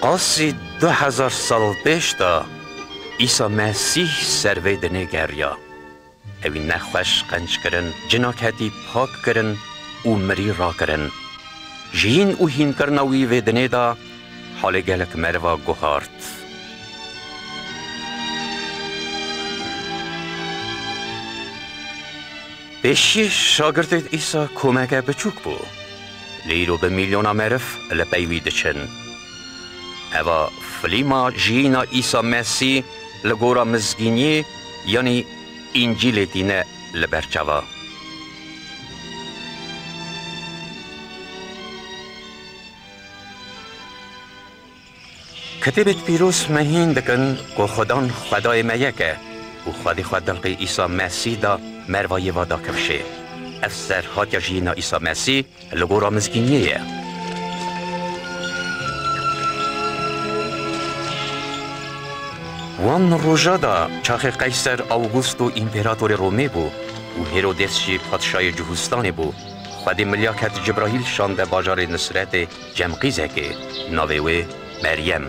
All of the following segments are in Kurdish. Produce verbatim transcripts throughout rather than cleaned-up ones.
Qasî du hezar sal pêş de Îsa Mesîh ser vê dinê geriya. Ewî nexweş qenc kirin, cina ketî pak kirin û mirî rakirin. Jiyîn û hînkirina wî vê dinê de halê gelek meriva guhart. Pêşî şagirtê Îsa komeke biçûk bû, lê îro bi mîlyona meriv li pey wî diçin. Eva filîma jiyîna Îsa Mesî li gora mizgîniyê, yanî Încîlê tîne li ber çava. Kitêbêt pîroz me hîn dikin ku Xudan Xwedayê me yek e û Xwedê xwe dilqî Îsa Mesîh da merva yê va da kifşê. Ev serhatiya jiyîna Îsa Mesîh li gora mizgîniyê ye. Wan roja da çaxê Qeyser Awgusto împeratorê Romê bû û Hêrodês jî padşayê Cihûstanê bû. Xwedê milyaket Cibrahîl şande bajarê Nisretê cem qîzekê, navê wê Meryem.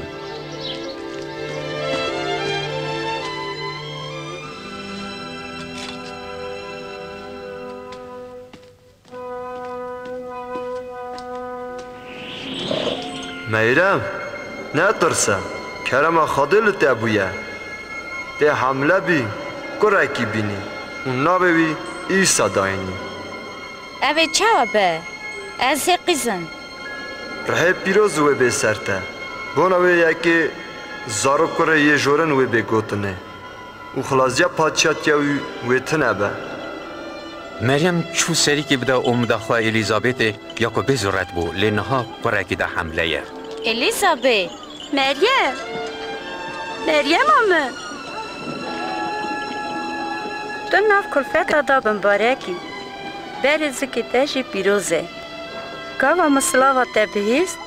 Meyrem, netirse, kerema Xwedê li te bûye. Tê hemle bî, kurekî bînî û navê wî Îsa dayînî. Ev ê çawa be? Ez ê qîz im. Rihê pîroz wê bê ser te. Bona wê yekê zarok kurê yê jorin wê bê gotinê û xilasiya padşatiya wî wê tune be. Meryem çû serîkî bide omida xwe Elîzabetê, ya ku bê zuret bû, lê niha kurekî de hemle ye. Elîzabet! Meryem! Meryema min! Tu nav kulfeta de bimbarek î, berê zikê te jî pîroz e. Gava min silava te bihîst,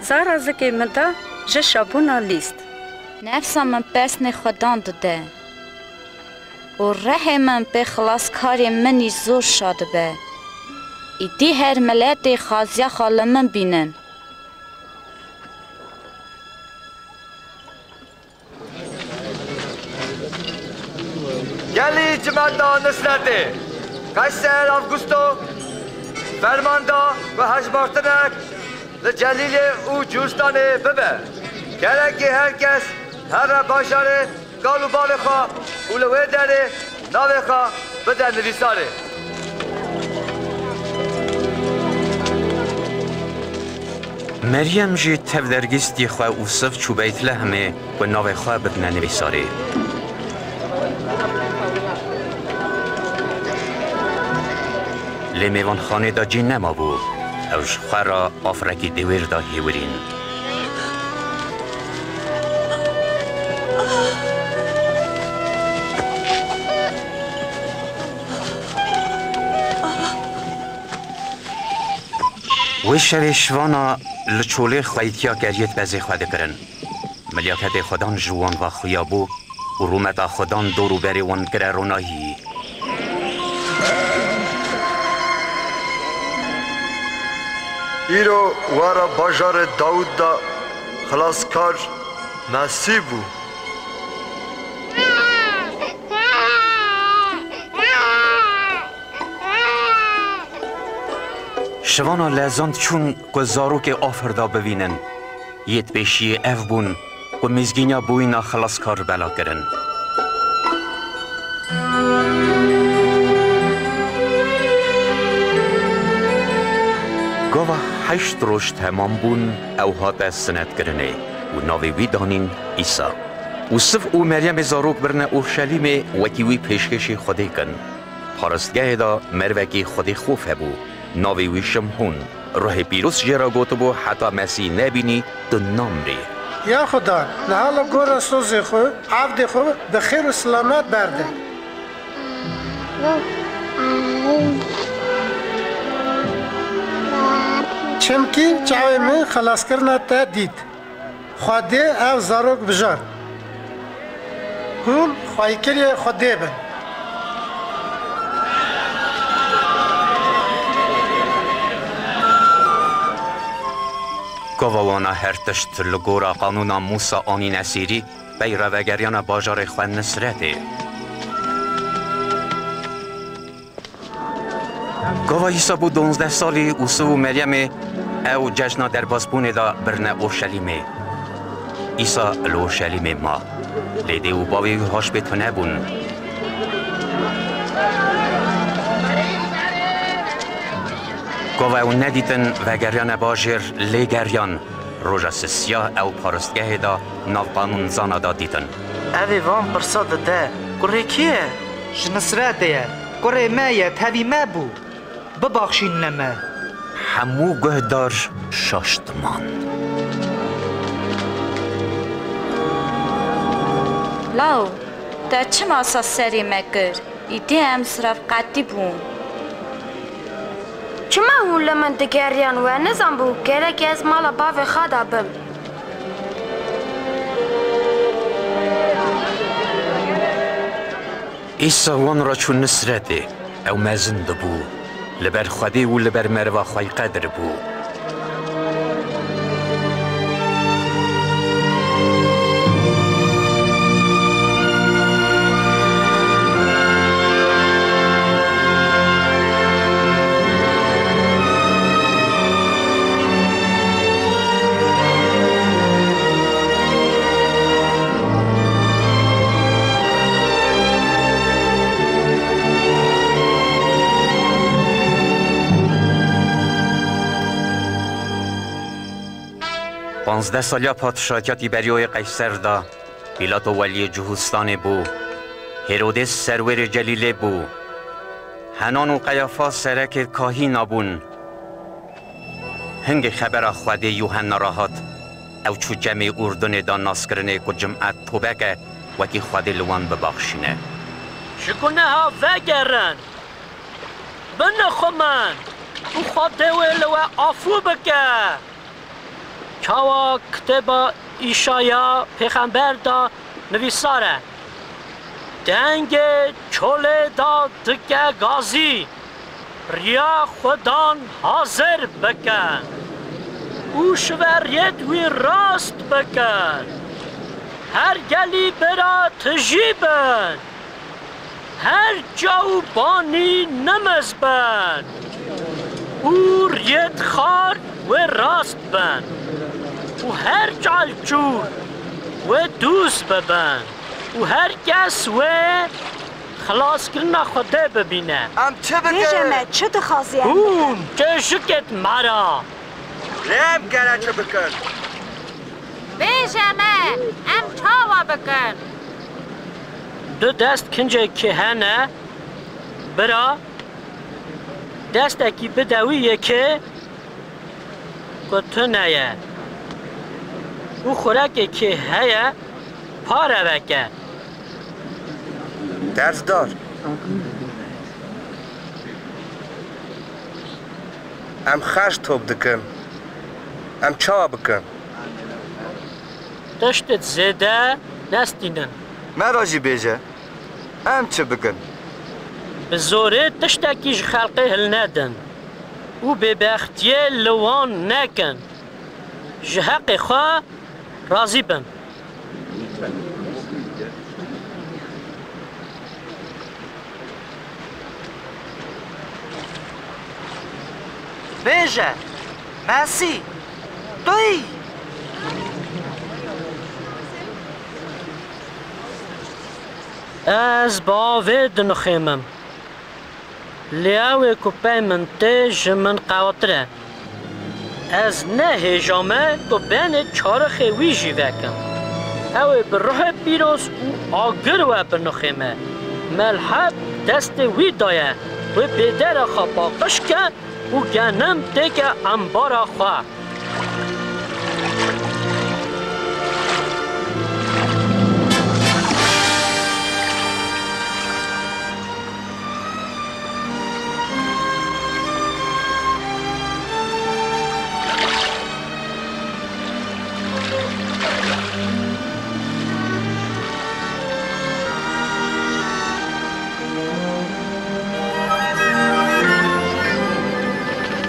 zara zikê min da ji şabûna lîst. Nefsa min pesnê Xudan dide û rihê min pê xilaskarê min î zor şa dibe. Îdî her miletê xaziya xwe li min bînin. Gelî cimeta Nisretê, Qeyser Avgusto ferman da ku hejmartinek li Celîlê û Cûstanê bibe. Gerekê her kes here bajarê kal û bavê xwe û li wê derê navê xwe bide nivîsarê. Meryem jî tev dergîstî xwe û siv çû Beytlehemê ku navê xwe bidine nivîsarê. Lê mêvanxanê de cî nemabû. Ew ji xwe re afirekî dêwêr da hêwirîn. Wê şevê şivana li çolê xweytiya keriyê pezê xwe dikirin. Milyaketê Xudan ji wan ve xuya bû û rûmeta Xudan dor û berê wan kire ronahî. Îro were bajarê Dawûd de xilaskar Mesîh bû. Şivana lezand çûn ku zarokê afir da bivînin. Yêt pêşiyê ev bûn ku mizgîniya bûyîna xilaskar bela kirin. Gava heşt roj temam bûn, ew hate sinetkirinê û navê wî danîn Îsa. Ûsif û Meryemê zarok birine Orşelîmê wekî wî pêşkêşî Xwedê kin. Paristgehê de merivekî Xwedê xof hebû, navê wî Şimhûn. Ruhê Pîroz jê re gotibû, heta Mesîh nebînî, tu namirî. Ya Xuda, niha li gora sozê xwe, evdê xwe bi xêr û silamet berde. Çimkî çavê min xelaskirina te dît. Xwedê ev zarok bijart. Hûn xweyîkiriyê Xwedê bin. Gava wana her tişt li gora qanûna Mûsa anîne sêrî, pey re vegeriyane bajarê xwe Nisretê. Gava Îsa bû donzdeh salî, Ûsiv û Meryemê ew cejna derbasbûnê de birine Orşelîmê. Îsa li Orşelîmê ma. Lê dê û bavê wî haş pê tune bûn. Gava ew nedîtin, vegeriyane bajêr, lê geriyan. Roja sisiya ew paristgehê de nav qanûnzana de dîtin. Ev ê van pirsa dide, kurê kê ye? Ji Nisretê ye. Kurê me ye, tevî me bû. Bibaxşînine me. Hemû guhdar şaş diman. Law, te çima sa serê me kir? Îdî em sirevqetî bûn. Çima hûn li min digeriyan? We nizanbû gerek ez mala bavê xwe de bim? Îsa wan re çû Nisretê. Ew mezin dibû. Li ber Xwedê û li ber meriva xweyqedir bû. Panzdeh saliya padşatiya Tîberyoyê Qeyser de, Pîlato weliyê Cihûstanê bû, Hêrodês serwêrê Celîlê bû, Henan û Qeyafa serekê kahîna bûn. Hingê xebera Xwedê Yûhenna re hat, ew çû çemê Urdunê de naskirinê ku cim'et tobe ke, wekî Xwedê li wan bibaxşîne. Ji guneha vegerin, binixumin û Xwedê wê li we afû bike. Çawa kitêba Îşaya pêxember de nivîsar e, dengê çolê de dike gazî, riya Xudan hazir bikin û şiveriyêt wî rast bikin. Her gelî bira tijî bin. Her çaw û banî nimiz bin û riyêt xar wê rast bin û her çalçûr wê dûz bibin û her kes wê xilaskirina Xwedê bibîne. Em çi bikin? Bêje me, çi dixwazî em bikin? Hûn çêşikêt me re. Lê em gere çi bikin? Bêje me, em çawa bikin? Du dest kincekî hene, bira, destekî bide wî yekê ku tune ye û xurekekî heye, pare veke. Dersdar. Em xerc top dikin. Em çawa bikin? Tiştêt zêde nestînin. Me re jî bêje, em çi bikin? Bi zorê tiştekî ji xelkê hilnedin û bêbextiyê li wan nekin. Ji heqê xwe razî bin. Bêje, Mesîh, tu yî? Ez bi avê dinixêmim. Lê ew ê ku pey min tê, ji min qewattir e. Ez ne hêja me ku benê çarixê wî jî vekim. Ew ê bi ruhê pîroz û agir we binixême. Melheb destê wî daye, wê bêdera xwe paqij ke û genim têke embara xwe.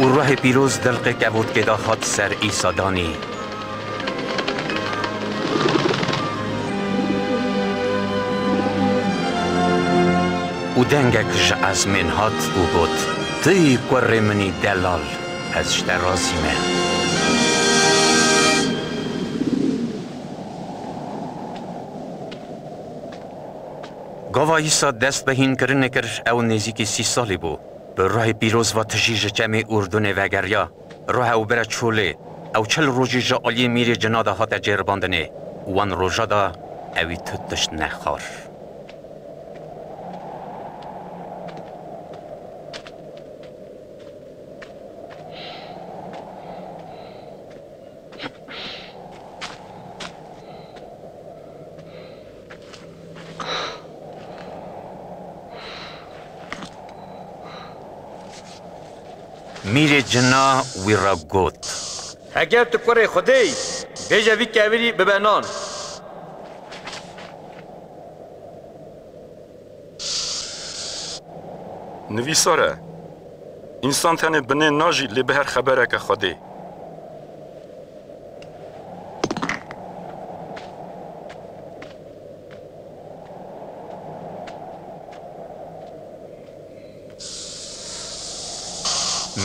Û ruhê pîroz dilqê kevotkê de hat ser Îsa danî. Û dengek ji ezmên hat û got, "Tu yî kurê min î delal, ez ji te razî me." Gava Îsa dest bi hînkirinê kir, ew nêzîkî sî salî bû. Bi ruhê pîroz ve tijî ji çemê Urdunê vegeriya. Ruh ew bire çolê. Ew çil rojî ji aliyê mîrê cina de hate cêribandinê. Wan roja de ewî tu tişt nexwar. Mîrê cina wî re got, "Heger tu kurê Xwedê yî, bêje vî kevirî bibe nan." Nivîsar e, "Însan tenê bi nê najî, lê bi her xebereke Xwedê."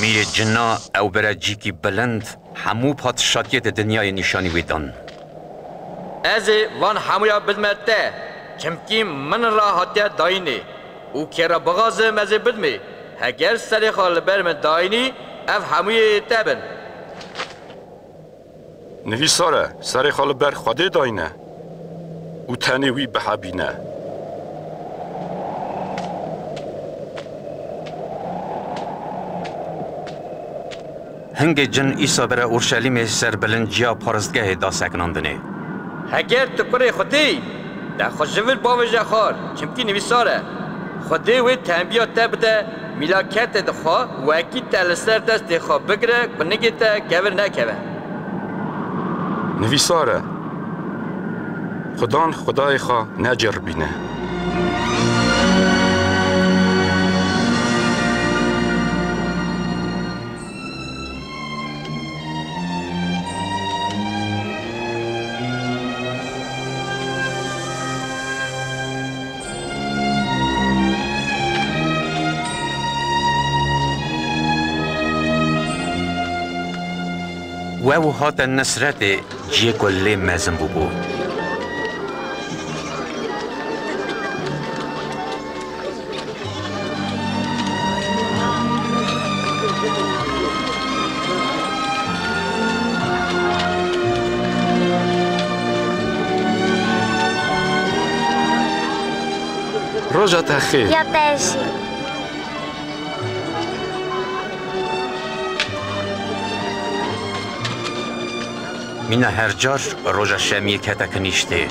Mîrê cina ew bire cîkî bilind, hemû padşatiyê di dinyayê nîşanî wî dan. Ez ê van hemûya bidme te, çimkî min re hatiye dayînê û kê re bixwazim ez ê bidmê. Heger serê xwe li ber min dayînî, ev hemûyê ê te bin. Nivîsar e, "Serê xwe li ber Xwedê dayne û tenê wî bihebîne." Hingê cin Îsa bire Urşelîmê ser bilinciya paristgehê da sekinandinê. "Heger tu kurê Xwedê yî, de xwe ji vir bavêje xwar, çimkî nivîsar e, Xwedê wê tembiya te bide, mîlaketê dixwe, wekî te li ser destê xwe bigire, ku nigê te kevir nekeve." Nivîsar e, "Xudan Xwedayê xwe neceribîne." Wew hate Nisretê, ciyê ku lê mezin bûbû. Roja te xêr. Ya te jî. Mîna her car roja şemiyê kete kinîştê.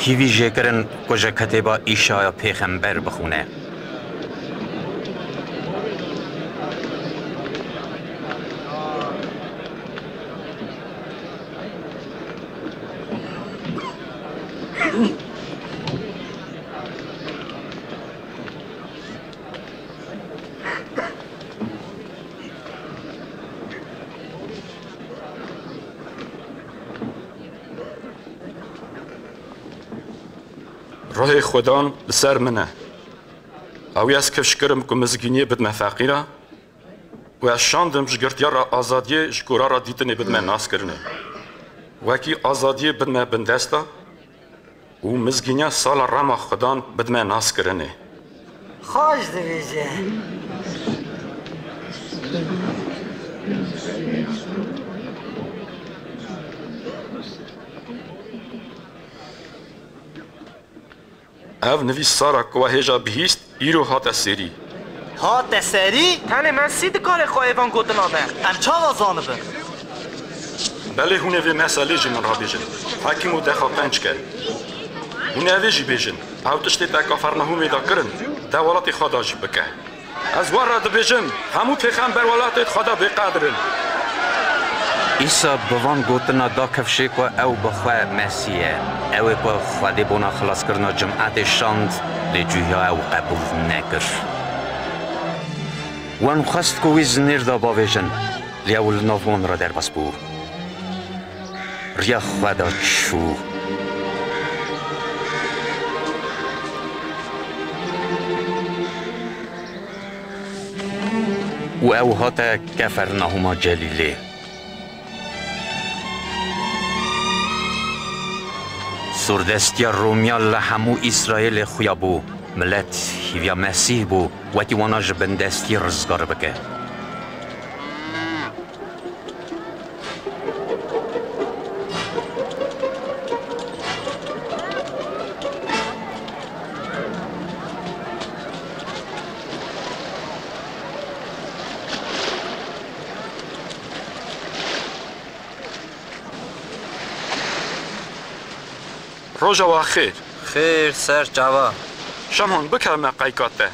Hîvî jê kirin ku ji kitêba Îşaya pêxember bixwîne. Ruhê Xudan li ser min e. Ew ê ez kifş kirim ku mizgîniyê bidme feqîra û ez şandim ji girtiya re azadiyê, ji kora re dîtinê bidme naskirinê. Wekî azadiyê bidme bindesta û mizgîniya sala rema Xudan bidme naskirinê. Xweş dibêje. Ev nivîsara ku we hêja bihîst, îro hate serî. Hate serî? Tenê Mesîh dikare xwe ê van gotina be. Em çawa zanibin? Belê hûn ê vê meselê ji min re bêjin. Hekîm û dexa qenc ke. Hûn ê vê jî bêjin. Ew tiştê te Kafarnahûmê de kirin, de welatê xwe de jî bike. Ez we re dibêjim, hemû pêxember welatê xwe de bêqedir in. Îsa bi van gotina da kifşê ku ew bi xwe Mesîh e. Ew ê ku Xwedê bona xilaskirina cimetê şand, lê cuya ew qebûl nekir. Wan xwest ku wî ji nêr de bavêjin, lê ew li nav wan re derbas bû. Riya xwe de çû. Û ew hate Kefernahûma Celîlê. Sûrdestiya Romiya li hemû Îsraêlê xuya bû. Milet hîviya Mesîh bû, wekî wana ji bindestiyê rizgar bike. Roja we xêr. Xêr ser çava. Şemon, bikevime qeyka te.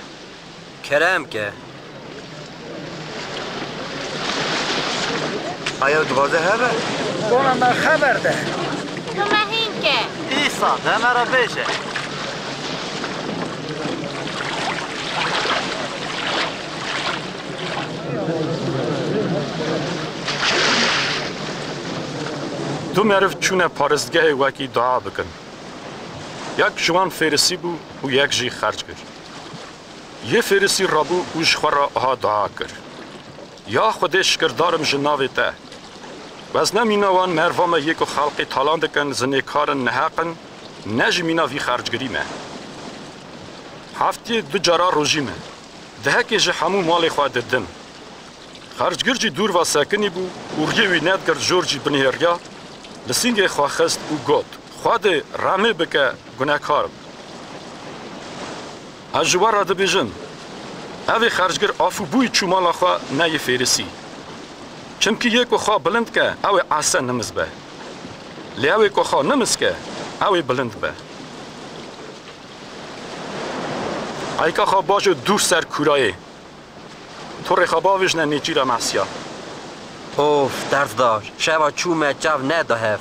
Kerem ke. Aya dixwaze heve? Bona me xeber de. Tu me hîn ke. Îsa, de me re bêje. Du meriv çûne paristgehê wekî dua bikin. Yek ji wan Fêrisî bû û yek jî xercgir. Yê Fêrisî rabû û ji xwe re aha dua kir: Ya Xwedê, şikirdar im ji navê te. Ez ne mîna wan merva me yê ku xelkê talan dikin, zinêkar in, neheq in, ne jî mîna vî xercgirî me. Heftiyê du cara rojî me. Dehekê ji hemû malê xwe didim. Xercgir jî dûr ve sekinî bû û riyê wî nedigirt, jor jî binihêriya, li sîngê xwe xist û got: Xwedê, rehmê bike, gunekar im. Ez ji we re dibêjim, evê xercgir afûbûyî çû mala xwe, ne yê Fêrisî. Çimkî yê ku xwe bilind ke, ew ê ese nimiz be. Lê ew ê ku xwe nimiz ke, ew ê bilind be. Qeyka xwe bajo dûr ser kûrayê. Torê xwe bavêjne nêçîra Mesîya. Of, dersdar, şeva çûme çav neda hev,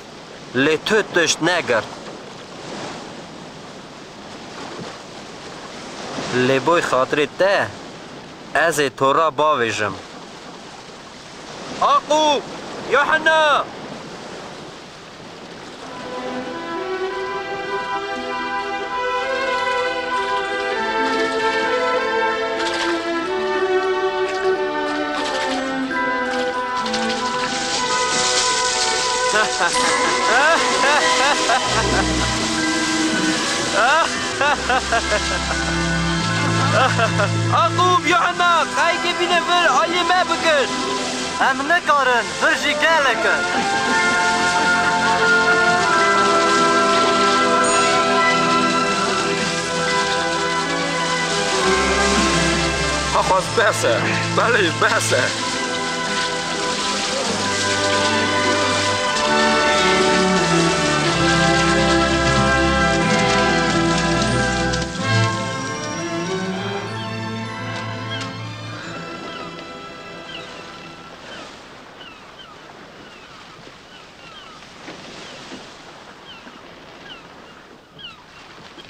lê tu tişt negirt. Lê boy xatirê te, ez ê tora bavêjim. Aqûb! Yuhanna! Aqûb, Yuhanna, qeykê bîne vir, alî me bikin. Em nikarin, vir jî gelek in. Xwexwaz bes e. Belê, bes e.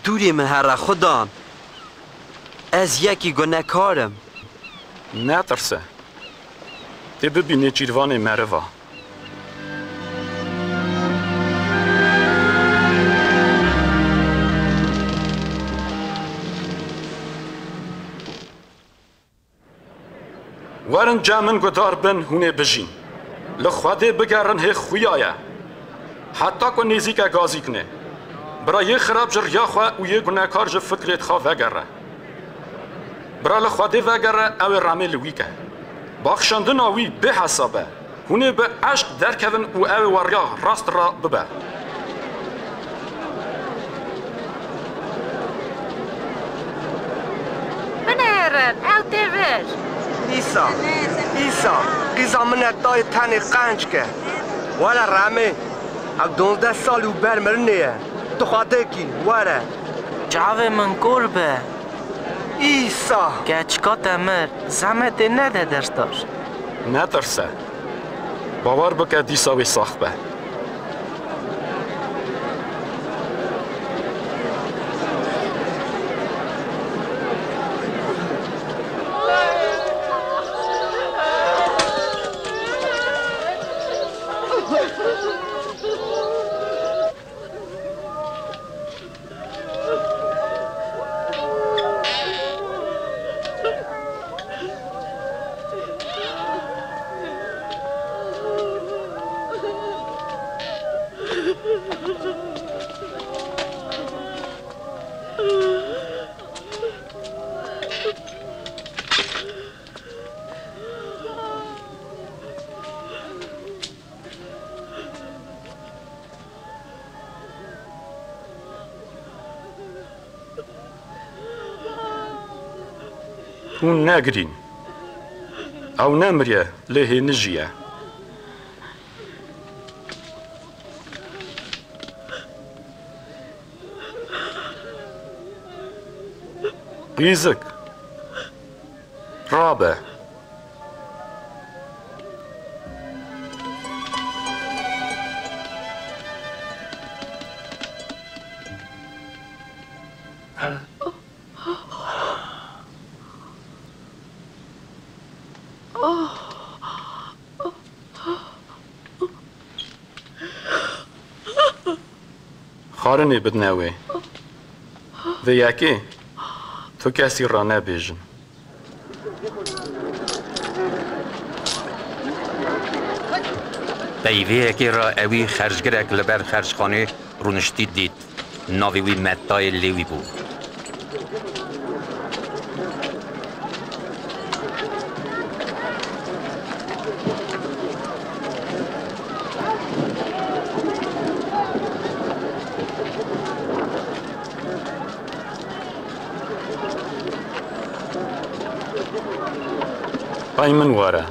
Dûrê min here, Xudan. Ez yekî gunekar im. Netirse. Tê bibî nêçîrvanê meriva. Werin cem min, guhdar bin, hûn ê bijîn. Li Xwedê bigerin, hê xuya ye. Heta ku nêzîk e, gazîk ne. Bira yê xirab ji riya xwe û yê gunekar ji fikrê xwe vegere. Bira li Xwedê vegere, ew ê rehmê li wî ke. Baxşandina wî bê hesab e. Hûn ê bi eşq derkevin û ew ê we riya rast re bibe. Binêrin, ew tê vir. Îsa, Îsa, qîza min e, dayê tenê qenc ke. Were rehmê, ew duwazdeh salî û ber mirinê ye. Tu Xwedêkî, were. Çavê min kor be. Îsa! Keçika te mir, zehmetê nede dersdar. Netirse. Bawer bike dîsa wê sax be. Hûn negirîn. Ew nemiriye, lê hê nijiye. Qîzik, rabe. Xwarinê bidine wê. Vê yekê tu kesî re nebêjin. Peyvê yekê re ewî xercgirek li ber xercxanê rûniştî dît. Navê wî Mettayê Lêwî bû. Ay min were.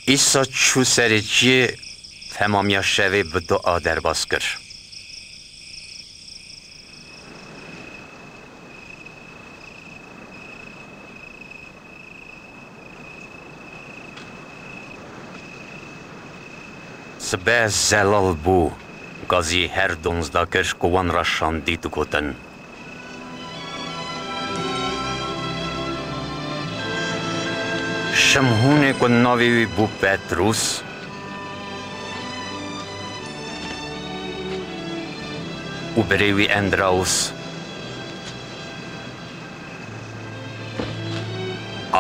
Îsa çû serê çiyê, temamiya şevê bi dua derbas kir. Sibe zelal bû, gazî her donzda kir ku wan re şandî digotin. Şimhûnê ku navê wî bû Petrûs û birê wî Endraûs,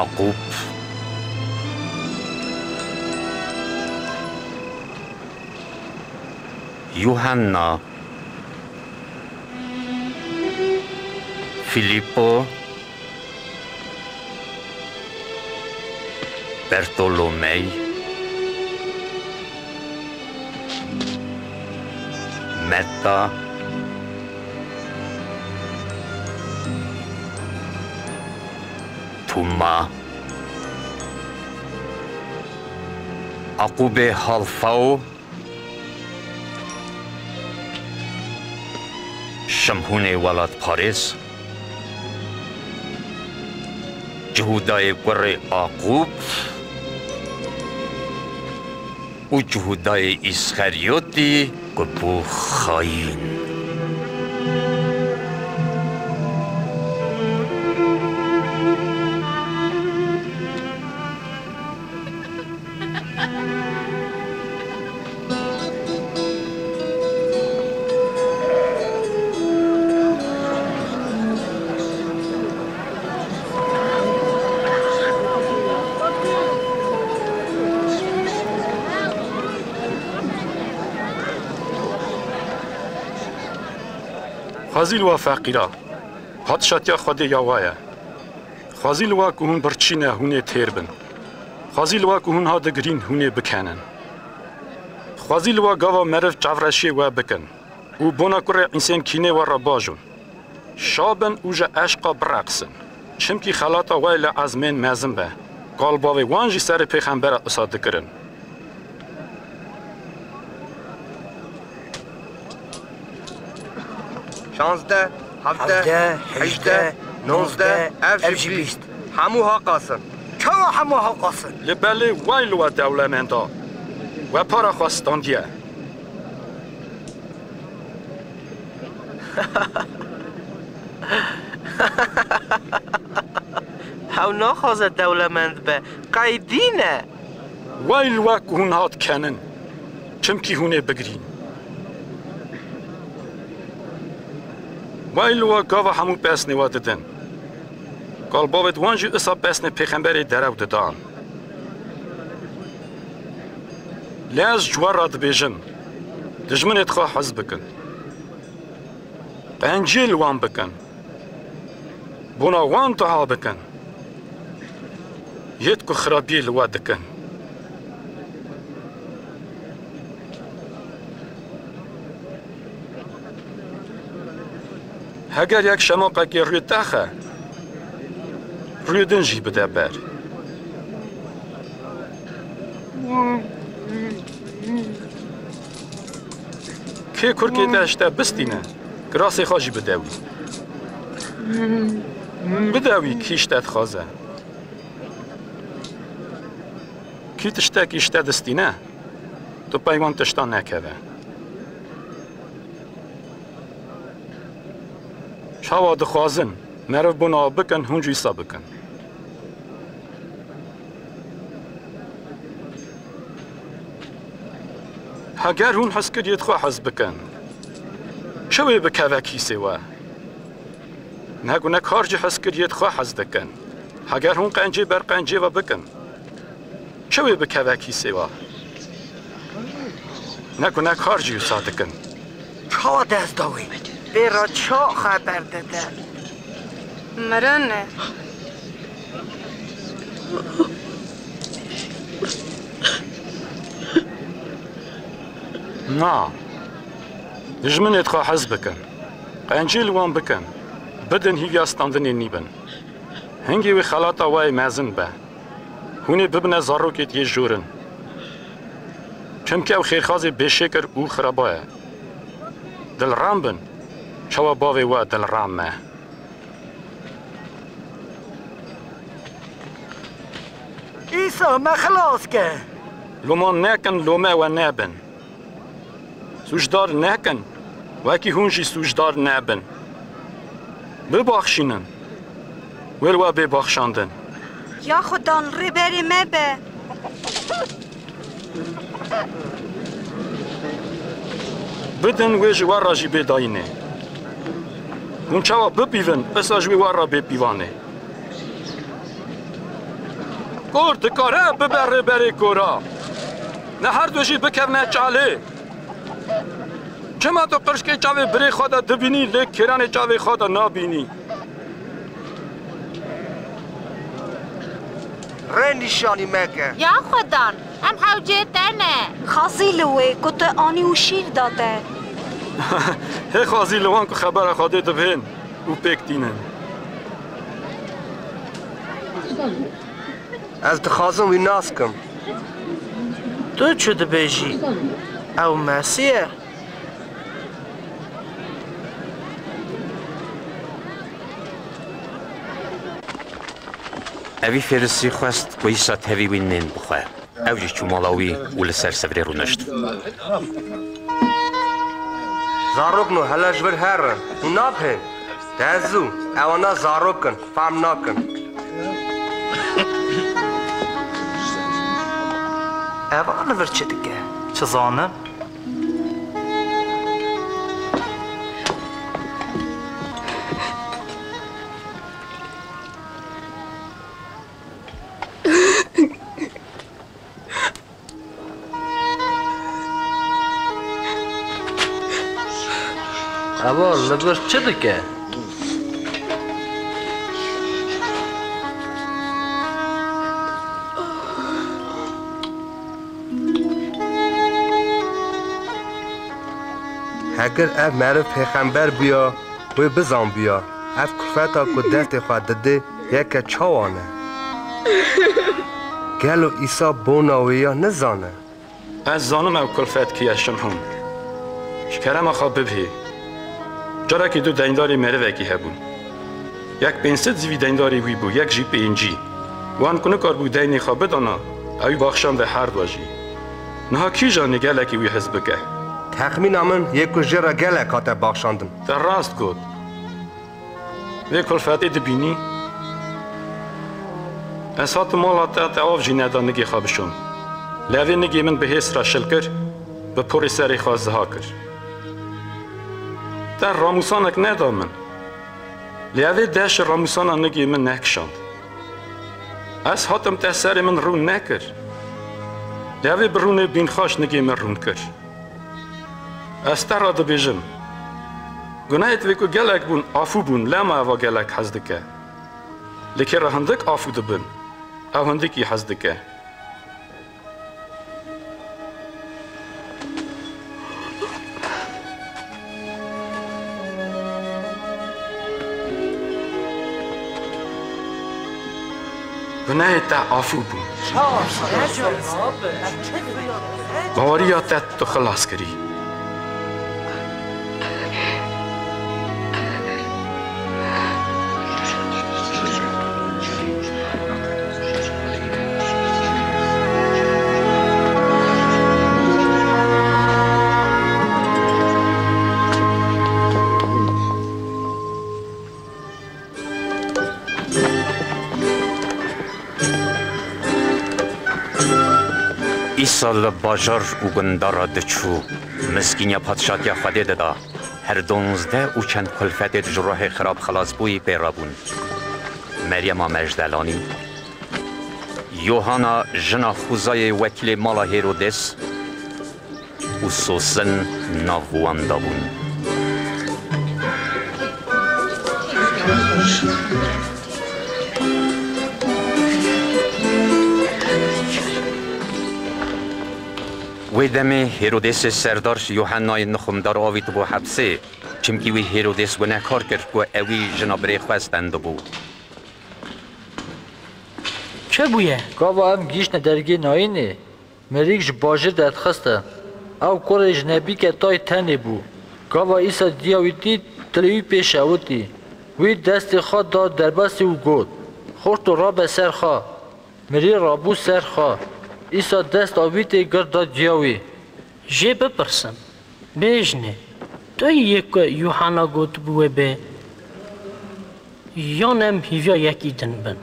Aqûb, Yuhanna, Fîlîpo, Bertolomey, Metta, Tûma, Aqûbê Halfaw, Şimhûnê welatparêz, Cihûdayê kurê Aqûb û Cihûdayê Îsxeryotî ku bû xayîn. Xwezî li we feqîra, padişatiya Xwedê ya we ye. Xwezî li we ku hûn birçî ne, hûn ê têr bin. Xwezî li we ku hûn ha digirîn, hûn ê bikenin. Xwezî li we gava meriv çavreşiyê we bikin û bona kurê însên kînê we re bajon. Şa bin û ji eşqa bireqsin. Çimkî xelata we li ezmên mezin be. Kal bavê wan jî serê pêxembera isa dikirin. Şazdeh, hevdeh, hejdeh, nozdeh, ev jî bîst. Hemû haqas in. Çawa hemû haqas in? Li belê way li we dewlemenda. We para xwe standiye. Hew naxwaze dewlemend be. Qeydî ne. Way li we ku hûn hat kenin. Çimkî hûn ê bigirîn. Way li we gava hemû pesnê we didin. Kal bavêt wan jî isa pesnê pêxemberê derew didan. Lê ez ji we re dibêjim, dijminêt xwe hez bikin. Qenciyê li wan bikin. Bona wan dua bikin. Yêt ku xirabiyê li we dikin. Heger yek şemoqekê rûyê te xe, rûyê din jî bide ber. Kê kurkê te ji te bistîne, kirasê xwe jî bide wî. Bide wî kî ji te dixwaze. Kî tiştekî ji te distîne, tu pey wan tiştan nekeve. Çawa dixwazin meriv bona bikin, hûn jî wisa bikin. Heger hûn hizkiriyêt xwe hez bikin, çi wê bikeve kîsê we? Ne ku ne kar jî hizkiriyêt xwe hez dikin. Heger hûn qencê ber qencê ve bikin, çi wê bikeve kîsê we? Ne ku ne kar jî wisa dikin. Çawa dest da wê? Vê re ça xeber dide? Mirin e. Na. Dijminêt xwe hez bikin. Qencî li wan bikin. Bidin hîviya standinê nîbin. Hingê wê xelata we yê mezin be. Hûn ê bibine zarokêt yê jorin. Çimkî ew xêrxazê bêşêkir û xiraba ye. Dilrem bin, çawa bavê we dilrem me. Îsa me xilas ke. Loma nekin, lome we nebin. Sûcdar nekin, wekî hûn jî sûcdar nebin. Bibaxşînin, wê li we bê baxşandin. Ya Xudan, rêberê me be. Bidin wê ji we re jî bê dayînê. Hûn çawa bipîvin, isa ji wê we re bê pîvanê. Kor dikare bibe rêberê kora. Ne her du jî bikevne çalê. Çima tu qirşkê çavê birê xwe de dibînî, lê kêranê çavê xwe de nabînî? Rê nîşanî meke. Ya Xudan, em hewcê te ne. Xazî li wê ku te anî û şîr da te. Hê xazî li wan ku xebera Xwedê dibihên û pêk tînin. Ez dixwazim wî nas kim. Tu çi dibêjî? Ew Mesîh e? Evî Fêrisî xwest ku Îsa tevî wî nên bixwe. Ew jî çû mala wî û li ser sivrê rûnişt. Zarokno, hele ji vir herin. Hûn nabihên? Te zû, ewana zarok in, fehm nakin. Eva li vir çi dike? Çi zanim? Eva li vir çi dike? Heger ev meriv pêxember bûya, wê bizanbiya, ev kulfeta ku destê xwe didê, yeke çawa ne? Gelo Îsa bona wê ya nizane? Ez zanim ew kulfet kî ye, Şimhon. Ji kerema xwe bibihê. Carekî du deyndarê merivekî hebûn. Yek pênc sed zîvî deyndarê wî bû, yek jî pêncî. Wan ku nikarbû deynê xwe bidana, ew ê baxşande her dua jî. Niha kîjan ê gelekî wî hez bike? Texmîna min yê ku jê re gelek hate baxşandin. Te rast got. Vê kulfetê dibînî? Ez hatim mala te, te av jî neda nigê xwe bişom. Lê vê nigê min bi hêz re şil kir, bi porê serê xwe ziha kir. Te ramûsanek neda min. Lê evê deş ramûsana nigê min nekişand. Ez hatim te serê min rûn nekir. Lê evê bi rûnê bînxaş nigê min rûn kir. Ez te re dibêjim, gunehêt vê ku gelek bûn, afû bûn, lema eva gelek hez dike. Li kê re hindik afû dibin, ew hindikî hez dike. Gunehê te afû bûn. Baweriya te tu xilas kirî. Îsa li bajar û gunda re diçû, miskîniya padşatiya Xwedê dida. Her donzdeh û çend kulfetêt ji ruhê xirab xelasbûyî pê re bûn. Meryema Mejdelanî, Yohana jina Xuzayê wekîlê mala Hêrodês, û sosin nav wan de bûn. Wê demê Hêrodêsê serdar Yohannayê nixumdar avîtibû hepsê, çimkî wî Hêrodês gunehkar kir ku ewî jina birê xwe stendibû. Çi bûye? Gava em gihîştine dergê nayînê, mirîk ji bajêr derdixiste. Ew kurê ji nebîke tayê tenê bû. Gava Îsa diya wî dît, dilê wî pê şewitî. Wî destê xwe da derbasî û got, Xorto, rabe ser xwe. Mirî rabû ser xwe. Îsa dest avîtê, girt da diya wî. Jê bipirsin, bêjinê, tu yî yê ku Yuhanna gotibû wê bê, yan em hîviya yekî din bin?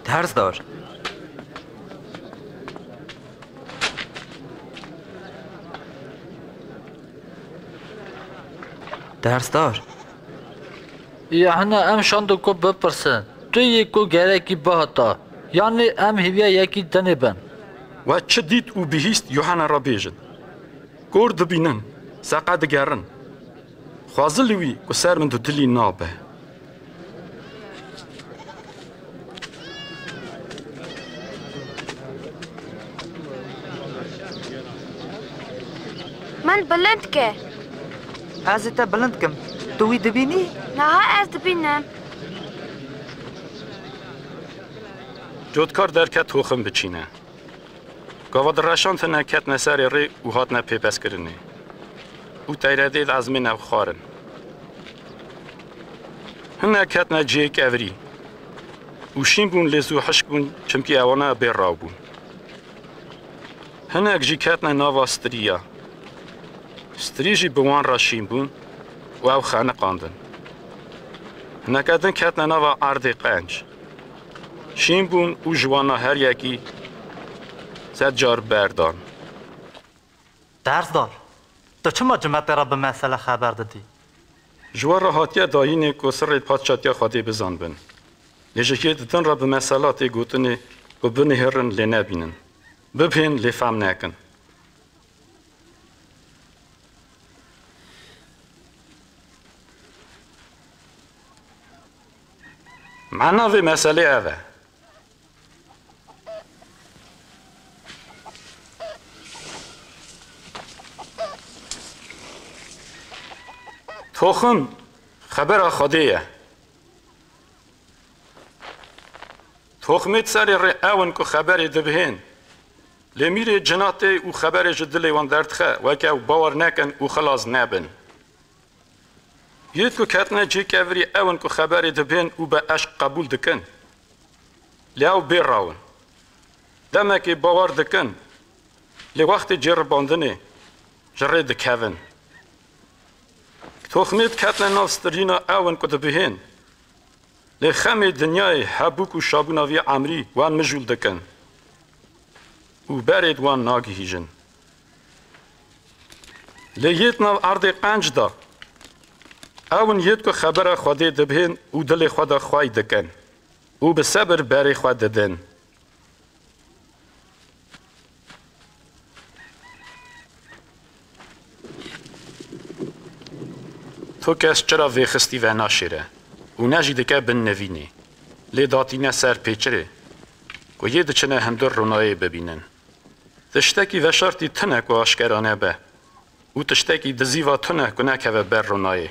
Dersdar. Dersdar. Ya hina em şand ku bipirsin. Tu yê ku gerekî bihata. Yanî em hêviya yekî dinê bin. We çi dît û bihîst Yuhanna re bêjin. Kor dibînin, seqe digerin. Xwezil li wî ku ser min dudilî nabe. Min bilind ke. Ez ê te bilind kim. Tu wî dibînî? Niha ez dibînim. Cotkar derket toxim biçîne. Gava direşand hine ketine serê rê û hatine pêpeskirinê. Û teyredê di ezmên ew xwarin. Hine ketine cihê kevirî û şîn bûn, lê zû hişk bûn, çimkî ewana bê raw bûn. Hinek jî ketine nava stirî ya. Stirî jî bi wan re şîn bûn û ew xeniqandin. Hineke din ketine nava erdê qenc. Şîn bûn û ji wana her yekî sed car berdan. Dersdar, tu çima cimetê re bi mesele xeber didî? Ji we re hatiye dayînê ku sirrê padşatiya Xwedê bizanbin. Lê ji yê didin re bi mesela tê gotinê ku binihêrin lê nebînin. Bibihên lê fehm nekin. Mana vê meselê ev e. Toxim xebera Xwedê ye. Toximê di serê rê ew in ku xeberê dibihên. Lê mîrê cina tê û xeberê ji dilê wan derdixe, weke ew bawer nekin û xilas nebin. Yêd ku ketine cihê kevirî ew in ku xeberê dibihên û bi eşq qebûl dikin. Lê ew bê rew in. Demekê bawer dikin, lê wextê ceribandinê ji rê dikevin. Toximêd ketine nav stirîna ew in ku dibihên. Lê xemê dinyayê, hebûk û şabûna vî emrî wan mijûl dikin û berêd wan nagihîjin. Lê yêd nav erdê qenc de, ew in yêd ku xebera Xwedê dibihên û dilê xwe de xwey dikin û bi sebir berê xwe didin. Tu kes çira vêxistî venaşêre û ne jî dike bin nivînê, lê datîne ser pêçirê ku yê diçine hundir ronayê bibînin. Tiştekî veşartî tune ku aşkera nebe û tiştekî dizîva tune ku nekeve ber ronayê.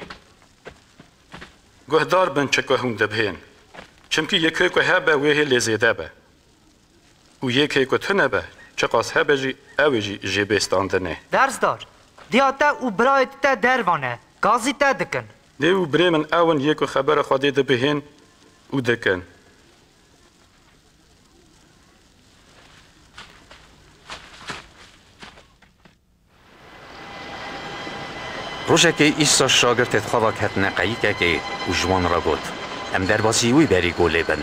Guhdar bin çi ku hûn dibihên. Çimkî yekê ku hebe wê hê lê zêde be. Û yekê ku tune be, çiqas hebe jî, ew ê jî jê bê standinê. Dersdar, diya te û birayê te derva ne, gazî te dikin. Dê û birê min ew in yê ku xebera Xwedê dibihên û dikin. Rojekê Îsa şagirtê xwe ve ketine qeyikekê û ji wan re got, "Em derbasî wî berî golê bin."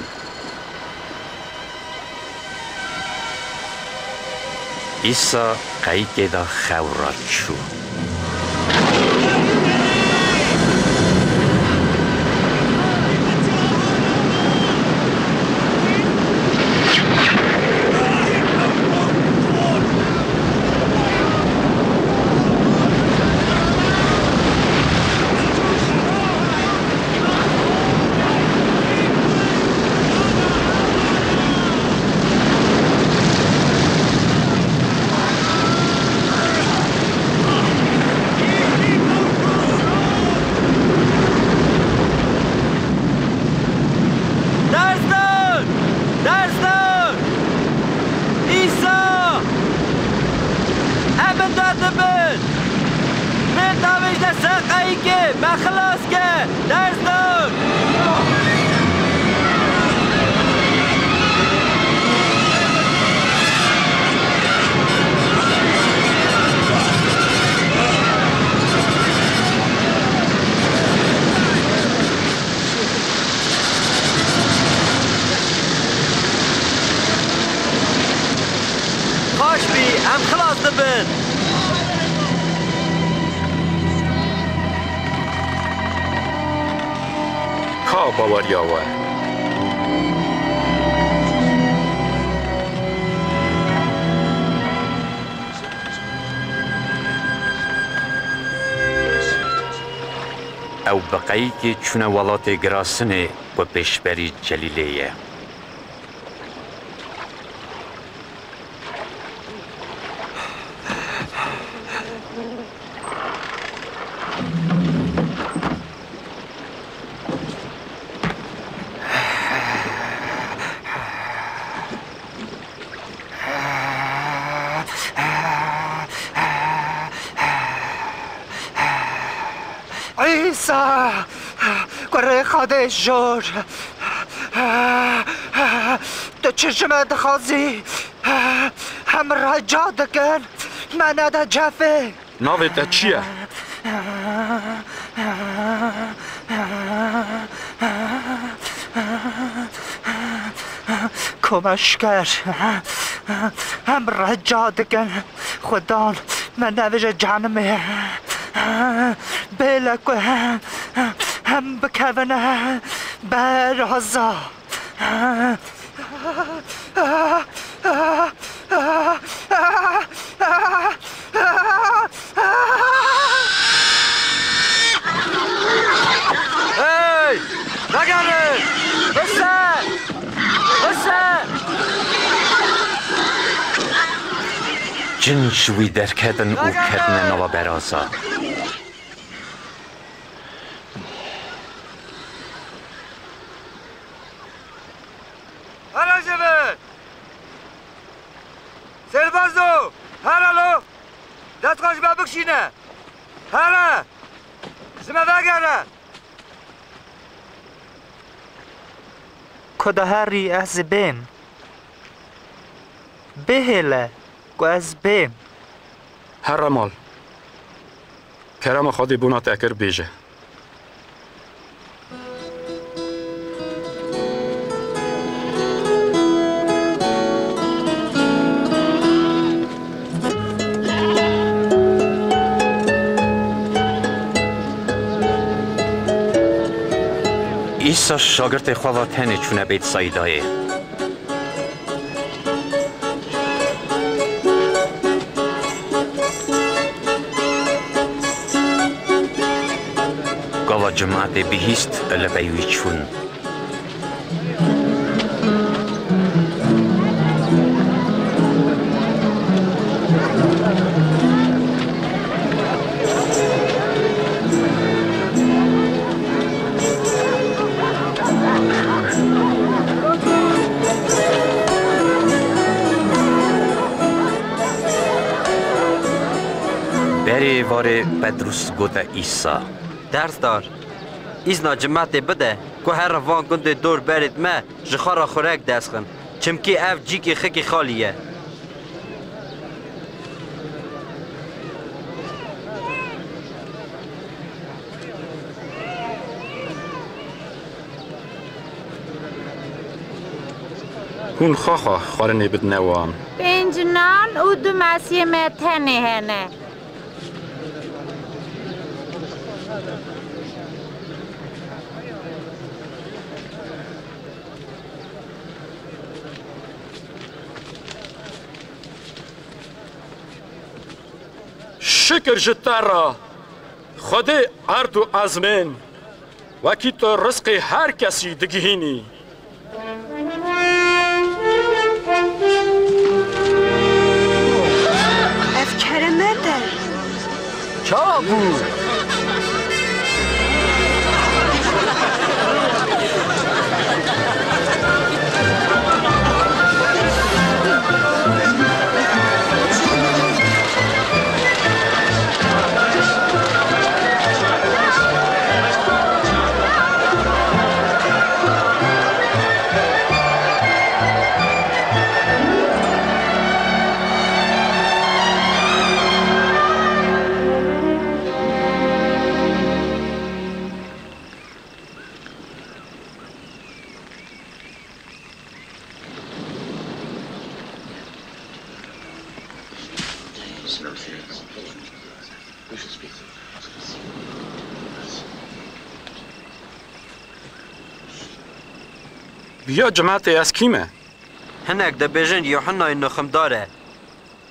Îsa qeyikê de xew re çû. Dersdar! Dersdar! Îsa! Em bi derdibin! Mêr davêjne ser qeyikê, me xilas ke! Dersdar! Xweş bî, em xilas dibin. Ka baweriya we. Ew bi qeyikê çûne welatê Gerasinê ku pêşberî Celîlê ye. Îsa, kurê Xwedê jor, tu çi ji me dixwazî? Em rica dikin, me nede cefê. Navê te çi ye? Ku me şker, em rica dikin, Xudan me nevêje cehenimê. Bêle ku em bikevin beraza. Hey! Vegerin! Bise! Bise! Cin ji wî derketin û ketine nava beraza. Here ji vir! Sêrbazo! Here lo! Destxwe ji me bikişîne! Here! Ji me vegere! Ku diherî ez ê bêm. Bihêle ku ez bêm. Here mal. Kerema Xwedê bona te kir bêje. Îsa şagirtê xwe ve tenê çûne Bêtsaîdayê. Gava cimatê bihîst li vey wî çûn. Berê varê Petrus gote Îsa. Dersdar, îzna cimetê bide ku here van gundê dor berêd me ji xwe re xurek derxin, çimkî ev cîkî xikî xalî ye. Hûn xwexa xwarinê bidine wan. Pênc nan û du mesiyê me tenê hene. Şikir ji te re, Xwedê erd û ezmên, wekî tu rizqê her kesî digihînî. Ev keremet e. Çawa bû? Bi ya cimetê ez kî me? Hinek dibêjin Yuhennayê Niximdar e.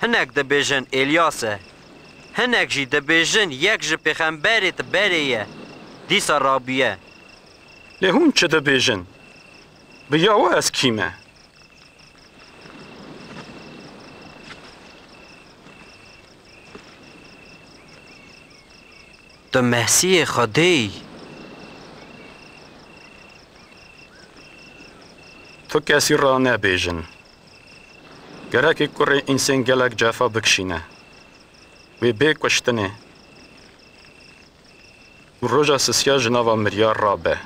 Hinek dibêjin Êlyas e. Hinek jî dibêjin yek ji pêxemberêd berê ye, dîsa rabûye. Lê hûn çi dibêjin? Bi ya we ez kî me? Tu Mesîhê Xwedê yî. Tu kesî re nebêjin. Gerekê Kurê Însên gelek cefa bikişîne. Wê bê kuştinê. Û roja sisiya ji nava mirya rabe.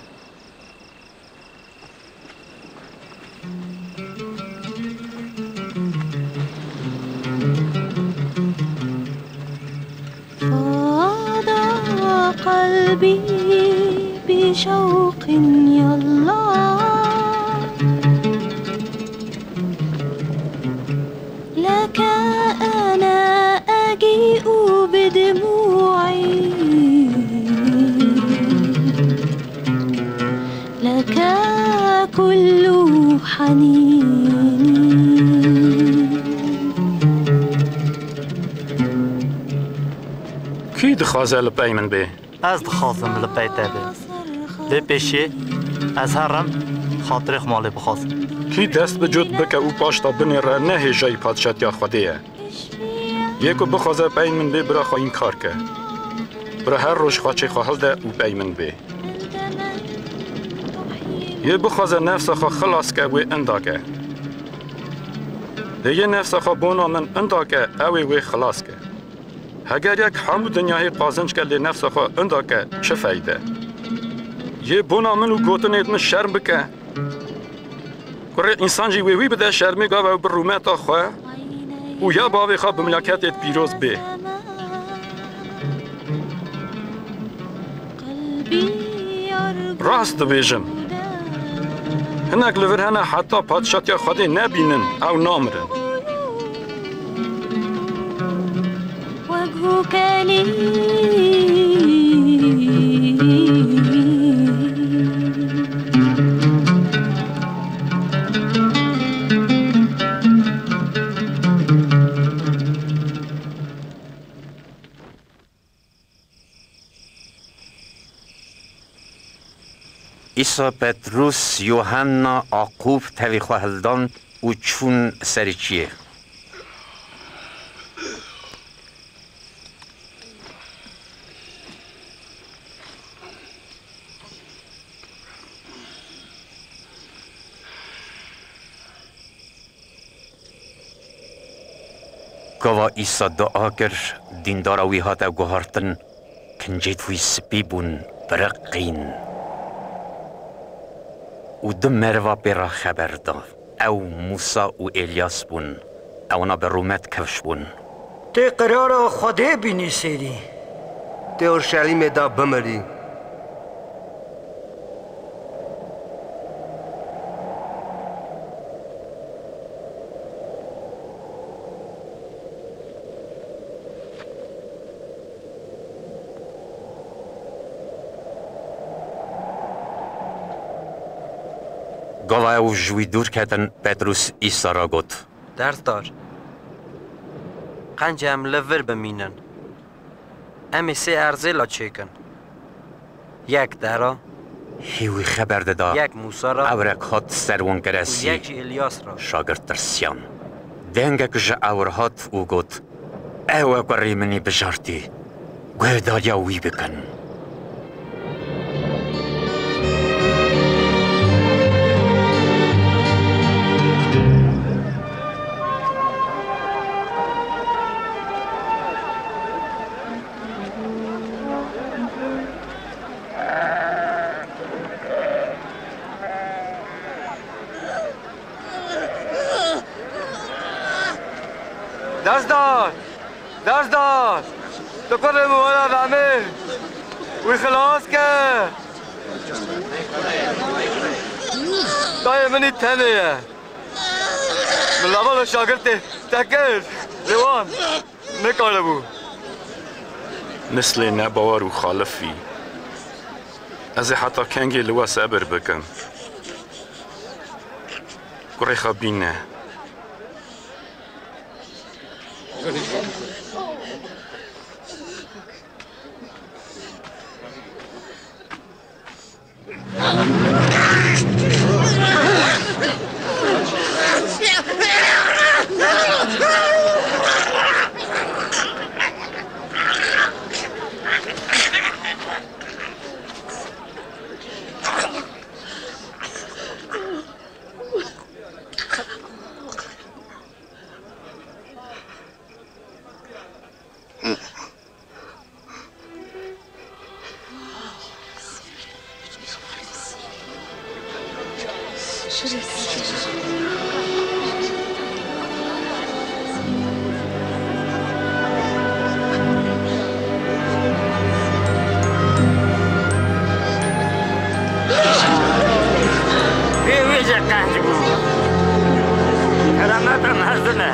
فاض قلبي بشوق يلا. Kî dixwaze li pey min bê? Ez dixwazim li pey te bim. Lê pêşî ez herim xatirê xwe malê bixwazim. Kî dest bi cot bike û paşta binêre ne hêjayî padşatiya Xwedê ye. Yê ku bixwaze pey min bê, bira xwe înkar ke. Bira her roj xaçê xwe hilde û pey min bê. Yê bixwaze nefsa xwe xilas ke, wê inda ke. Lê yê nefsa xwe bona min inda ke, ew ê wê xilas ke. Heger yek hemû dinyayê qazinc ke lê nefsa xwe inda ke, çi feyde? Yê bona min û gotinêd min şerm bike. Kurê însan jî wê wî bide şermê, gava ew bi rûmeta xwe û ya bavê xwe bi milaketê pîroz bê. Rast dibêjim. Hinek li vir hene heta padşatiya Xwedê nebînin, ew namirin. Îsa Petrûs, Yuhanna, Aqûb tevî xwe hildan û çûn serê çiyê. Gava Îsa dua kir, dîndara wî hate guhartin, kincêt wî spî bûn, biriqîn. Û du meriva pê re xeber da. Ew Mûsa û Elyas bûn. Ewana bi rûmet kifş bûn. Tê qirara Xwedê bînî sêrî. Tê Urşelîmê de bimirî. Gava ew ji wî dûr ketin, Petrûs Îsa re got. Dersdar, qencî em li vir bimînin. Em ê sê erzê la çêkin. Yek te ra. Hê wî xeber dida. Yek Mûsa ra. Ewrek hat ser wan kiresî. Û yek jî Îlyas ra. Şagirt tirsiyan. Dengek ji ewr hat û got, ew e kurê min î bijartî. Guhedariya wî bikin. Dersdar! Dersdar! Tu kurê min were vemê! Wî xilas ke! Dayê min î tenê ye. Min lava li şagirtê te kir. Lê wan nikaribû. Mislê nebawer û xalifî. Ez ê heta kengê li we sebir bikim? Kurê xwe bîne. Vê wê jî qenc bû. Keramet em mezin e.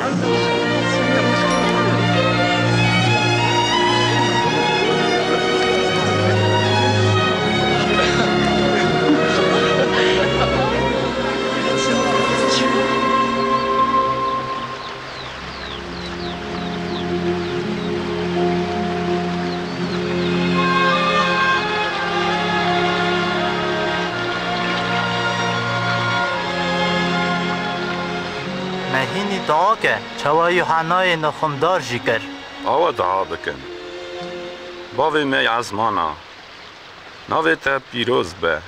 Hînî dua ke, çawa Yuhennayê nixumdar jî kir. Awa dua bikin. Bavê me yê ezmana, navê te pîroz be.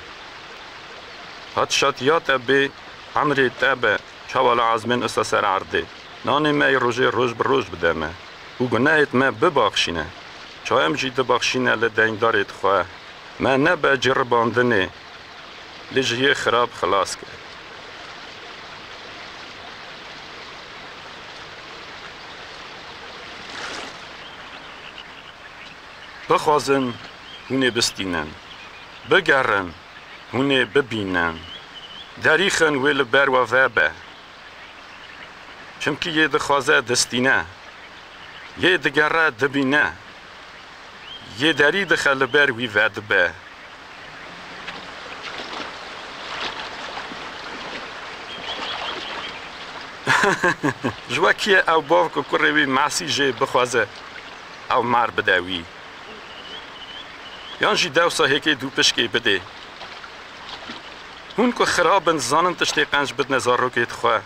Padşatiya te bê, emrê te be, çawa li ezmên usa ser erdê. Nanê me yê rojê roj bi roj bide me û gunehêt me bibaxşîne, ça em jî dibaxşîne li deyndarêt xwe. Me nebe ceribandinê, lê ji yê xirab xilas ke. Bixwazin, hûn ê bistînin. Bigerin, hûn ê bibînin. Derîxin, wê li ber we vebe. Çimkî yê dixwaze distîne. Yê digere dibîne. Yê derî dixe li ber wî vedibe. Ji we kî ye ew bav ku kurê wî Mesîh jê bixwaze ew mar bide wî? Yan jî dewsa hêkê dûpişkê bidê? Hûn ku xirab in, zanin tiştê qenc bidine zarokêt xwe.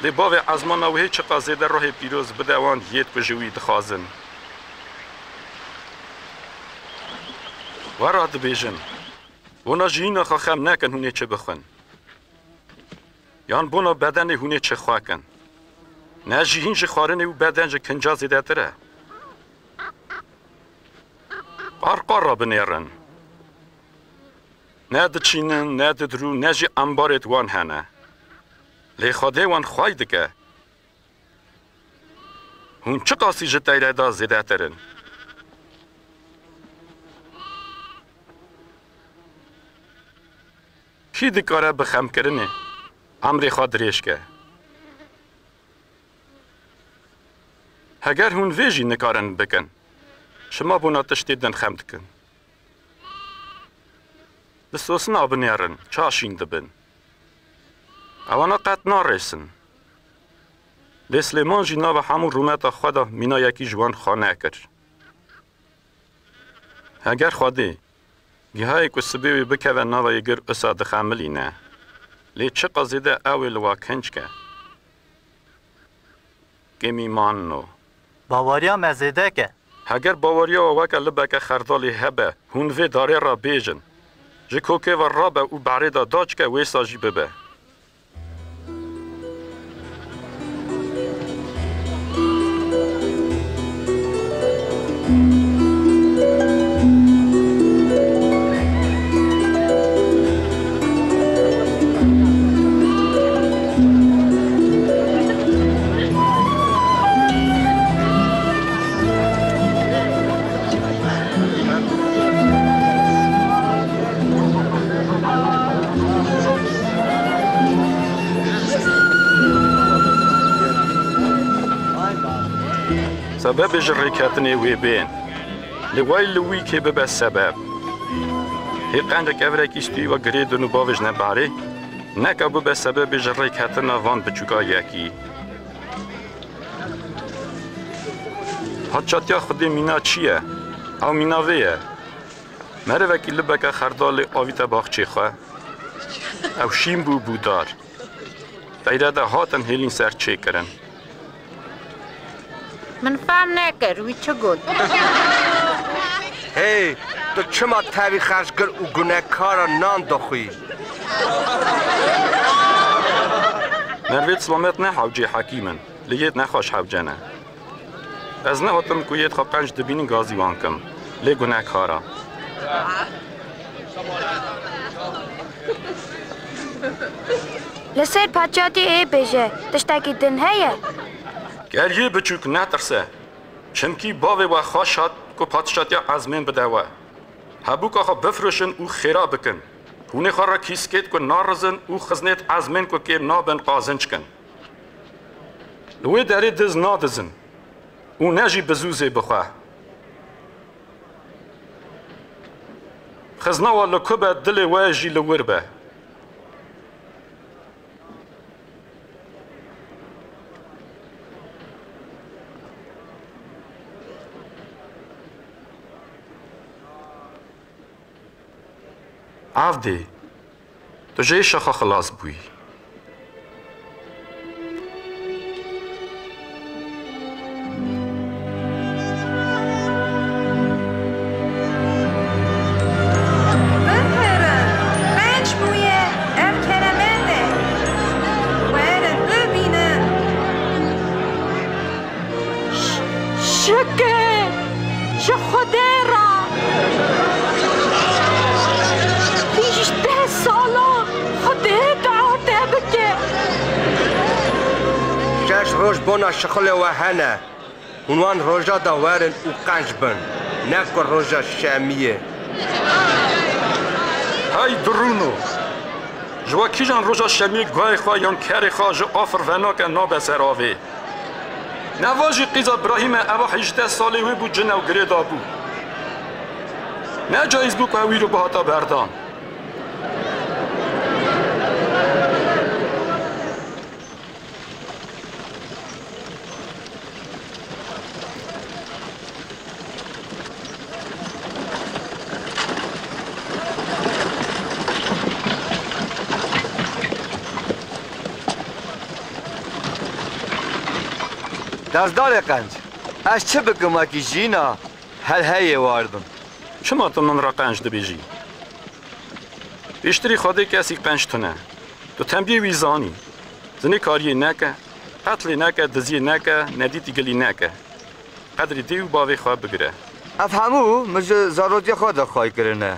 Lê bavê ezmana wê çiqas zêde ruhê pîroz bide wan yêd ku ji wî dixwazin. We ra dibêjim, bona jiyîna xwe xem nekin hûn ê çi bixwin. Yan bona bedenê hûn ê çi xwe kin. Ne jiyîn ji xwarinê û beden ji kinca zêdetir e. Qarqara binêrin. Ne diçînin, ne didirû, ne jî embarêt wan hene. Lê Xwedê wan xway dike. Hûn çiqasî ji teyre de zêdetir in? Kî dikare bi xemkirinê emrê xwe dirêj ke? Heger hûn vê jî nikarin bikin, şima bona tiştê din xem dikin. Li sosina binêrin, ça şîn dibin. Ewana qet narêsin. Lê Silêman jî nava hemû rûmeta xwe de mîna yekî ji wan xwe nekir. Heger Xwedê gihayê ku sibê wê bikeve nava yê gir usa dixemilîne. Lê çiqas zêde ew ê li wa kinc ke. Kêmî manno. Baweriya me zêde ke. Heger baweriya we weke libeke xerdalê hebe, hûn vê darê re bêjin, ji kokê ve rabe û berê de daçike wêsa jî bibe. Sebebê ji rêketinê wê bên. Li way li wî kê bibe sebeb. Hê qencek evrekî stûyî ve girêdin û bavêjne barê, neka bibe sebebê ji rêketina van biçûka yekî. Padşatiya Xwedê mîna çi ye? Ew mîna vê ye. Merivekî libeke xerdalê avîte baxçê xwe. Ew şîn bû, bû dar. Teyre de hatin hêlîn ser çêkirin. Min fam nekir, wî çi got? Hey, tu çima tevî xerc kir û gunekara nan dixwî? Mervêt silamet ne hewcê hekîm in, li yêd nexweş hewce ne. Ez nehatim ku yêd xwe qenc dibînin gazî wan kim, lê gunekara. Li ser padşatî ê bêje, tiştekî din heye? Ger yê biçûk netirse, çimkî bavê we xweş hat ku padşatiya ezmên bide we. Hebûka xwe bifroşin û xêra bikin. Hûnê xwe re kîskêt ku narizin û xiznêt ezmên ku kêm nabin qazinc kin. Li wê derê diz nadizin û ne jî bizûzê bixwe. Xizna we li ku be, dilê we jî li wir be. Avdê, tu ji êşa xwe xilas bûyî. Bona şixulê we hene. Hûn wan roja de werin û qenc bin, ne ku roja şemiyê. Hey dirûno! Ji we kîjan roja şemiyê guhê xwe yan kerê xwe ji afir venake nabe ser avê? Neva jî qîza Birahîm e, eva hejdeh salê wê bû, cin ew girê dabû. Ne cayîz bû ku ew îro bihata berdan. Dezdarê qenc, ez çi bikim wekî jîna hel heyê wardim? Çima tu min re qenc dibêjî? Piştirî Xwedê kesî qenc tune. Tu tembiyê wî zanî. Zinêkariyê neke, qetlê neke, diziyê neke, nedîtî gilî neke. Qedrî dê û bavê xwe bigire. Ev hemû min ji zarotiya xwe de xway kirine.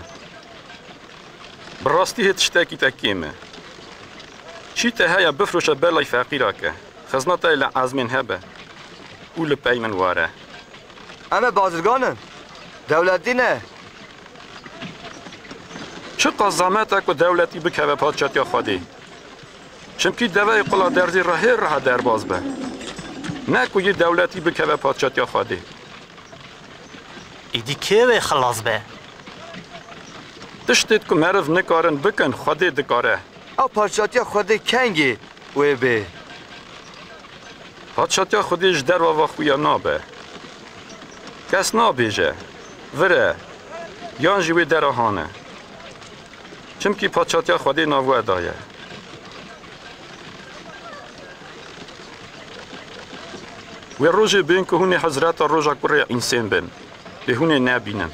Bi rastî hê tiştekî te kêm e. Çî te heye bifroşe belay feqîra ke. Xizna te li ezmên hebe û li pey min were. Em ê bazirgan in. Dewletî ne. Çiqas zehmet e ku dewletî bikeve padşatiya Xwedê. Çimkî deveyê qula derzî re hê reha derbas be. Ne ku yê dewletî bikeve padşatiya Xwedê. Îdî kê wê xilas be? Tiştêt ku meriv nikarin bikin, Xwedê dikare. Ew padşatiya Xwedê kengê wê bê? Padşatiya Xwedê ji derva va xuya nabe. Kes nabêje, vir e, yan jî wê dera hane. Çimkî padşatiya Xwedê nav we de ye. Wê rojê bên ku hûn ê hizreta roja kurê însên bin, lê hûn ê nebînin.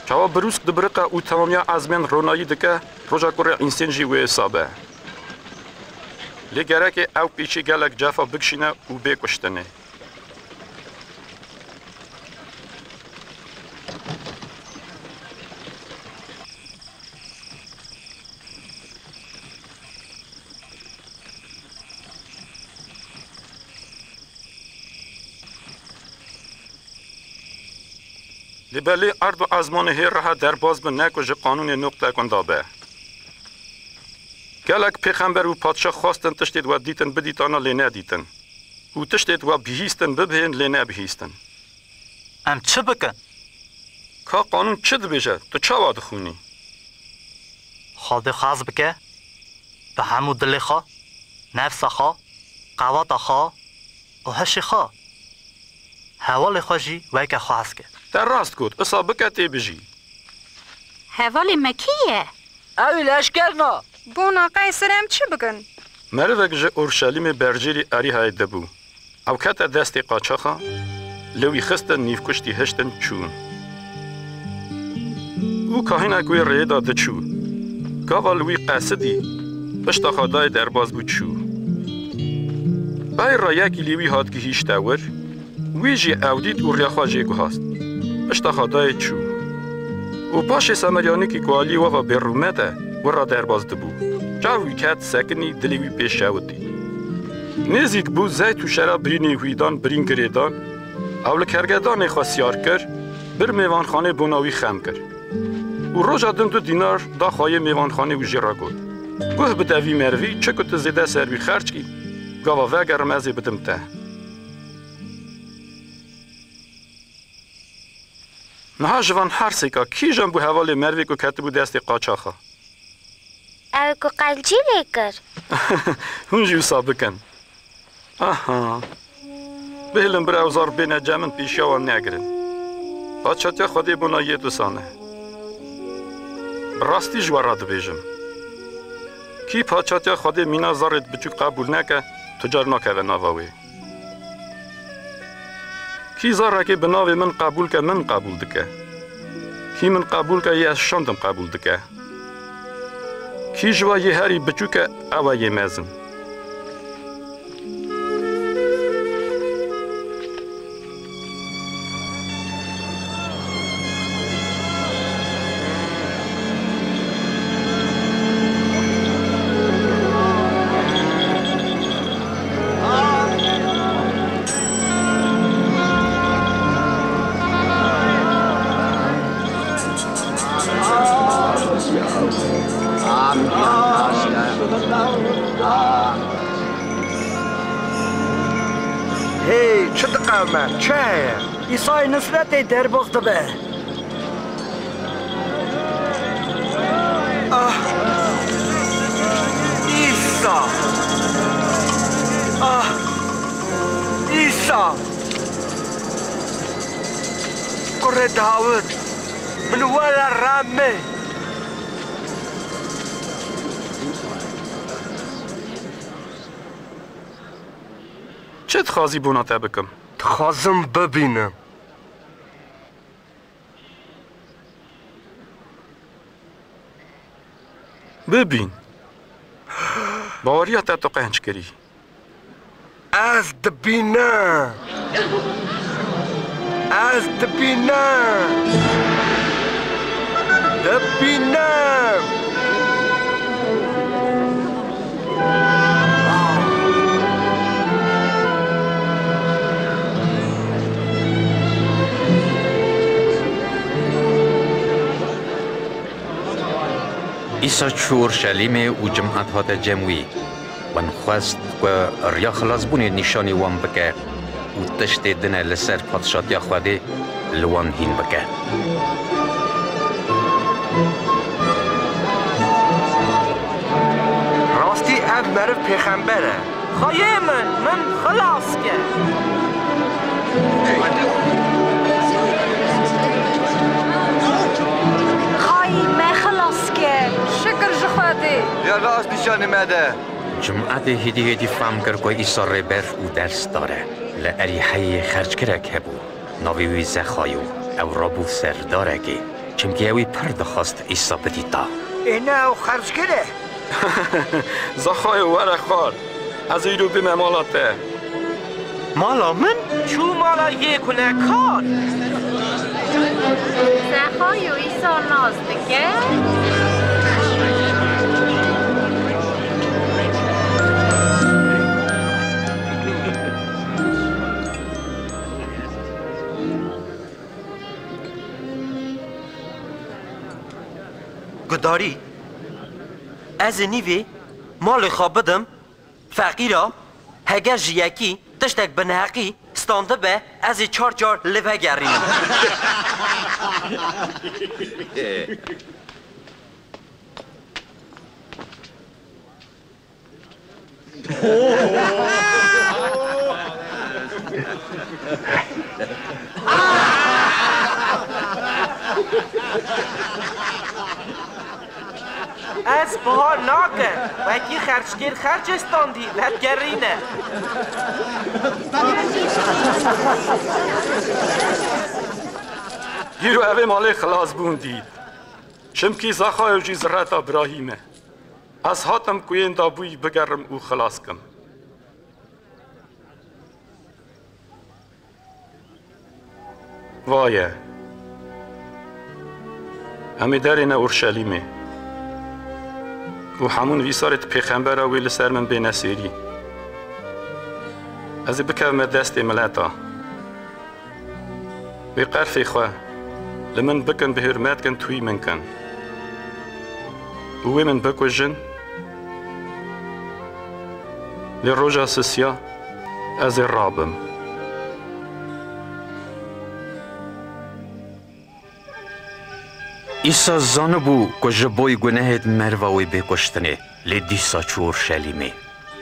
Çawa birûsk dibiriqe û temamiya ezmên ronayî dike, roja kurê însên jî wê wisa be. Lê gerek e ew pêçî gelek cefa bikişîne û bê kuştinê. Lê belê erd û ezmanê hê reha derbas bin, ne ku ji qanûnê nû qutlekundan be. Gelek pêxember û padşah xwestin tiştêt we dîtin bidîtana, lê nedîtin. Û tiştêt we bihîstin bibihên, lê nebihîstin. Em çi bikin? Ka qanûn çi dibêje, tu çawa dixwînî? Xwedê xwez bike, bi hemû dilê xwe, nefsa xwe, qewata xwe û hişê xwe. Hevalê xwe jî weke xwe hez ke. Te rast got, isa bike tê bijî. Hevalê me kî ye? Ew ê leşkerna. Bona Qeyser em çi bikin? Merivek ji Orşelîmê berjêrî Erîhayê dibû. Ew kete destê qaçaxa, li wî xistin, nîvkuştî hiştin çûn. Û kahînek wê rêyê de diçû. Gava li wî qesidî, pişta xwe dayê derbas bû çû. Pey re yekî li wî hat gihîşte wir, wî jî ew dît û riya xwe jê guhast. Pişta xwe dayê çû. Û paşê Semeryanîkî ku alî we ve bêrûmet e, wir re derbas dibû. Çav wî ket, sekinî, dilê wî pê şewitî. Nêzîk bû, zeyt û şerab birînê wî dan, birîn girê dan. Ew li kergedanê xwe siyar kir, bir mêvanxanê bona wî xem kir. Û roja din du dînar da xweyê mêvanxanê û jê re got, "Guh bide vî merivî, çi ku tu zêde ser wî xerc kî, gava vegerim ez ê bidim te." Niha ji van her sêka kîjan bû hevalê merivê ku ketibû destê qaçaxa? Ew ku qencî lê kir. Hûn jî wisa bikin. Aha. Bihêlin bira ew zar bêne cem min, pêşiya wan negirin. Padşatiya Xwedê bona yê wisa ne. Bi rastî ji we re dibêjim. Kî padşatiya Xwedê mîna zarê biçûk qebûl neke, tu car nakeve nava wê. Kî zarekê bi navê min qebûl ke, min qebûl dike. Kî min qebûl ke, yê ez şandim qebûl dike. Kî ji we yê herî biçûk e, ew e yê mezin. me. Çi heye? Îsayê Nisretê derbas dibe. Ah! Îsa! Ah! Îsa! Kurê Dawid, min were rame. Çi dixwazî bona te bikim? Dixwazim bibînim. Bibîn. Baweriya te tu qenc kirî. Ez dibînim. Ez dibînim. Dibînim. Îsa çû Urşelîmê û cimat hate cem wî. Wan xwest ku riya xilasbûnê nîşanî wan bike û tiştê din e li ser padşatiya Xwedê li wan hîn bike. Rastî ev meriv pêxember e. Xweyê min, min xilas ke. Xweyê me xilas ke. Şikir ji Xwedê. Ya rast nîşanî me de. Cimatê hêdî hêdî fam kir ku Îsa rêber û dersdar e. Li Erîheyê xerckirek hebû. Navê wî Zexayo. Ew rabû serdarekê. Çimkî ewî pir dixwest Îsa bidîta. Ê ne ew xerckir e? Zexayo, were xwar. Ez îro bîme mala te. Mala min? Çû mala yê kunekar. Zexayo Îsa nas dike. Gudarî, ez ê nîvê malê xwe bidim feqîra, heger ji yekî tiştek bi neheqî standibe, ez ê çar car li vegerînim. Ez bihar nakim. Wekî xerçkêr xerçê standî, vedigerîne. Îro ev ê malê xilasbûn dît. Çimkî Zexayo jî zireta birahî me. Ez hatim ku yên dabûyî bigerim û xilas kim. Vaye. Em ê derêne Urşelîmê. Û hemûn vî sarê di pêxembera wê li ser min bêne sêrî. Ez ê bikevime destê mileta. Wê qerfê xwe li min bikin, bi hurmet kin, twî min kin û wê min bikujin, lê roja sisiya ez ê rabim. Îsa zanibû ku ji bo gunehê di meriva wê bê kuştinê, lê dîsa çû Urşelîmê.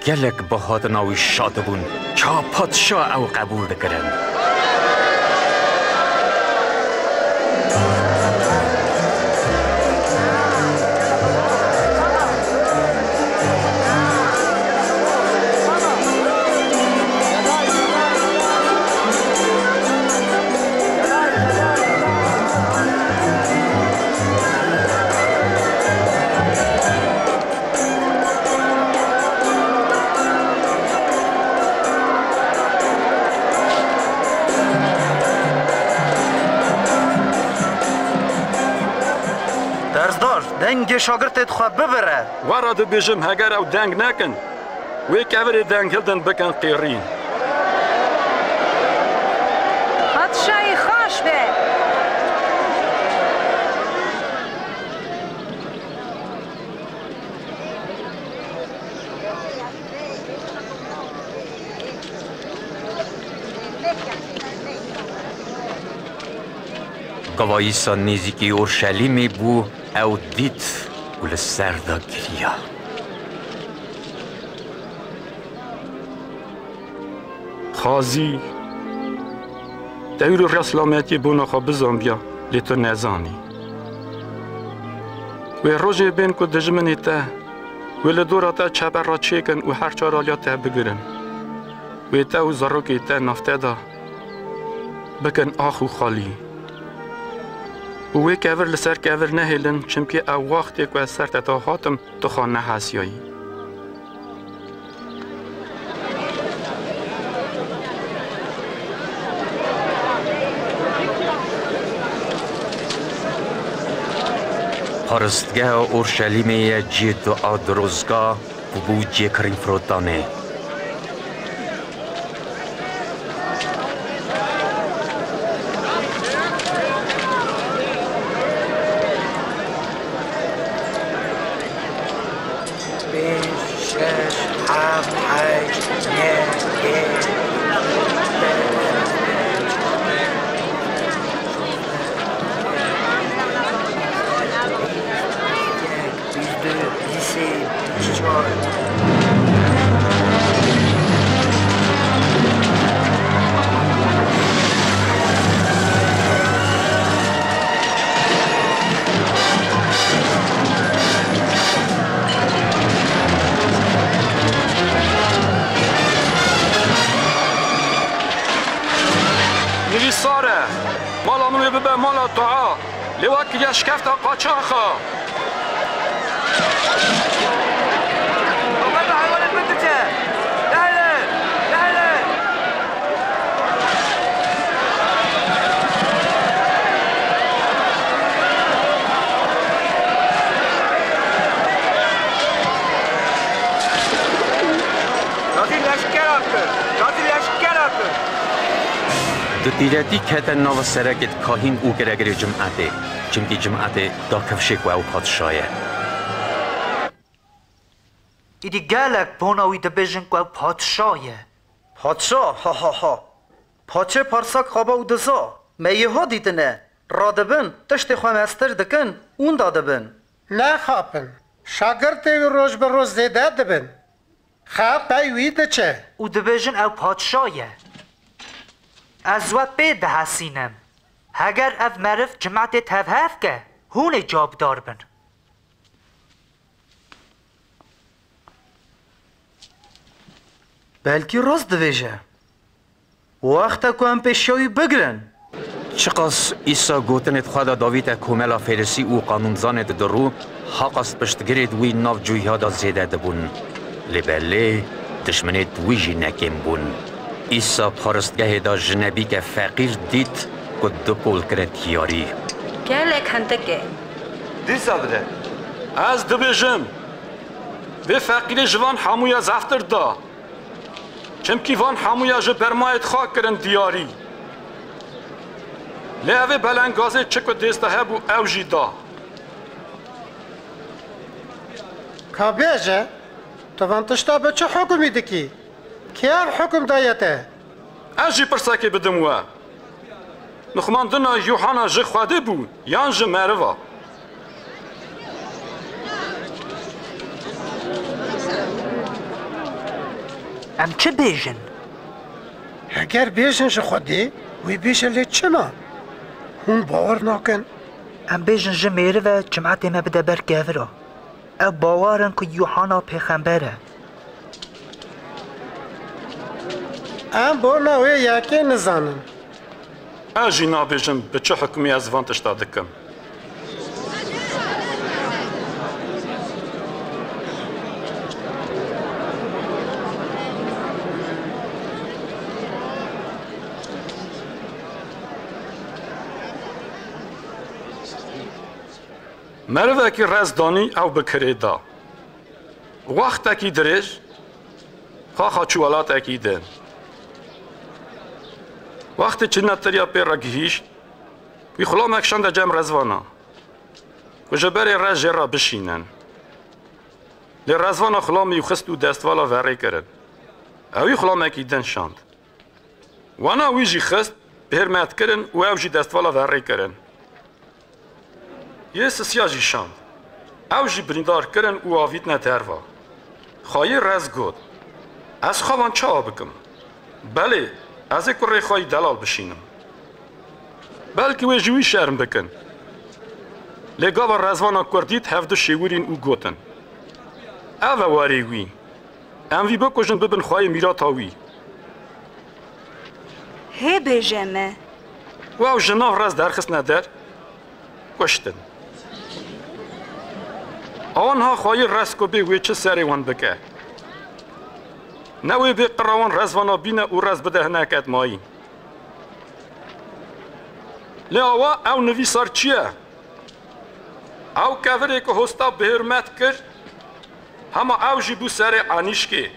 Gelek bi hatina wî şa dibûn, çawa padşa ew qebûl dikirin. Dersdar, dengê şagirtê xwe bibire. Were dibêjim, heger ew deng nekin, wê kevirê denghildin bikin qêrîn. Padşahî xweş be. Gava Îsa nêzîkî Orşelîmê bû, ew dît û li ser de giriya. Xazî, tewr û rê selametiyê bona xwe bizanbiya, lê tu nezanî. Wê rojê bên ku dijminê te wê li dora te çeper re çêkin û her çar aliya te bigirin. Wê te û zarokê te nav te de bikin ax û xalî. Û wê kevir li ser kevir nehêlin, çimkî ew wextê ku ez ser te de hatim, tu xwe nehesiyayî. Paristgeha Orşelîmê ye cihê dua, dirozga û bû cihê kirîn firotanê. Pênc, şeş, heft, heşt, neh, deh, bîst, bîst û sê, bîst û çar. Nivîsar e, mala min wê bibe mala dua. Lê we kiriye şikefta qaçaxa. Baba, bi heywanê min diçe. Nehêlin! Nehêlin! Gazî leşkera kir! Gazî leşkera kir! Di tîretî kete nava serekê kahîn û giregirê cimetê. Çimkî cimetê da kifşê ku ew padşa ye. Îdî gelek bona wî dibêjin ku ew padşa ye. Padşa? Ha, ha, ha. Paçê parsak xaba û diza. Me yê ha dîtine. Radibin, tiştê xwe mestir dikin, ûnda dibin. Nexapin. Şagirtê wî roj bi roj zêde dibin. Xelk pey wî diçe. Û dibêjin ew padşa ye. Ez we pê dihesînim. Heger ev meriv cimetê tevhev ke, hûn ê cabdar bin. Belkî rast dibêje. Wext e ku em pêşiya wî bigirin. Çiqas Îsa gotinêd xwe de davîte komela Fêrisî û qanûnzanêd di rû, haqas piştgirêd wî nav cûya de zêde dibûn. Lê belê dijminêd wî jî nekêm bûn. Îsa paristgehê de jinebîke feqîr dît ku du pol kire diyarî. Gelek hindik e. Dîsa bide. Ez dibêjim, vê feqîrê ji van hemûya zeftir da. Çimkî van hemûya ji bermayêd xwe kirin diyarî. Lê evê belengazê çi ku dêsta hebû ew jî da. Ka bêje, tu van tişta bi çi hukmî dikî? Kê ev hukm daye te? Ez jî pirsekê bidim we. Nixumandina Yûhana ji Xwedê bû yan ji meriva? Em çi bêjin? Heger bêjin ji Xwedê, wê bêje lê çima? Hûn bawer nakin? Em bêjin ji mêrive cimetê me bide ber kevira. Ew bawer in ku Yûhana pêxember e. Em bona wê yekê nizanin. Ez jî nabêjim bi çi hukmî ez van tişta dikim. Merivekî rez danî ew bi kirê da. Wextekî dirêj, xaxa çû welatekî din. Wextê çi netiriya pê re gihîşt, wî xulamek şande cem rezvana, ku ji berê rez jê re bişînin. Lê rezvana xulamê wî xist û destvala verê kirin. Ew wî xulamekî din şand. Wana wî jî xist, bi hêrmet kirin û ew jî destvala verê kirin. Yê sisiya jî şand. Ew jî birîndar kirin û avîtine derva. Xwayî rez got, "Ez xwe van çawa bikim? Belê, ez ê kurê xwe yî delal bişînim." Belkî wê ji wî şerm bikin. Lê gava rezvana kur dît, hevdu şêwirîn û gotin, "Ev e warê wî. Em vî bikujin, bibin xweyê mîrata wî." Hê bêje me. Û ew ji nav rez derxistine der, kuştin. Awan ha xwayî rez ku bê wê çi serê wan bike. Ne wê bê qira wan rezvana bîne û rez bide hineket mayî. Lê awa ew nivîsar çi ye? Ew kevirê ku hosta bihurmet kir, hema ew jî bû serê enîşkê.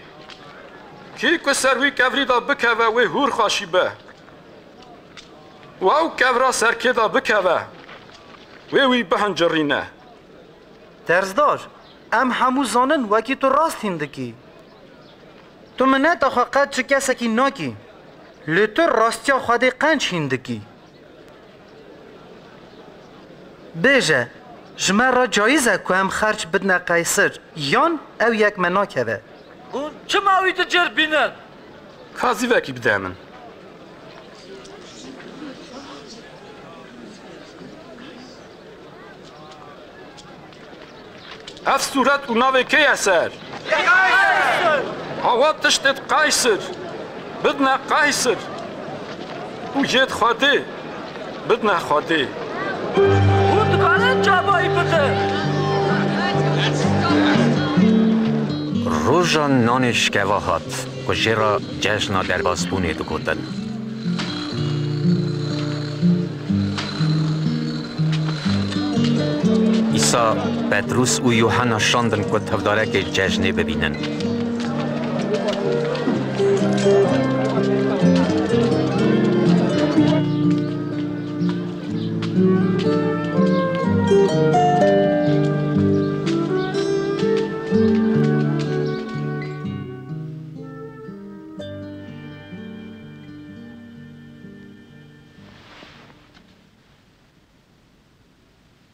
Kî ku ser wî kevirî de bikeve, wê hûr xweşî be. Û ew kevra ser kê de bikeve, wê wî bihincirîne. Dersdar, em hemû zanin wekî tu rast hîn dikî. Tu mineta xwe qet ji kesekî nakî. Lê tu rastiya Xwedê qenc hîn dikî. Bêje, ji me re cayîz e ku em xerc bidine Qeysir, yan ew yek me nakeve? Hûn çima wî di cêr bînin? Ka zîvekî bide min. Ev sûret û navê kê ye ser? Awa tiştê Qeysir. Bidne Qeysir. Û yêd Xwedê. Bidne Xwedê. Hûn dikarin çavayî bidin? Roja nanê şikeva hat, ku jê re cejna derbasbûnê digotin. Îsa Petrûs û Yuhanna şandin ku tevdarekê cejnê bibînin.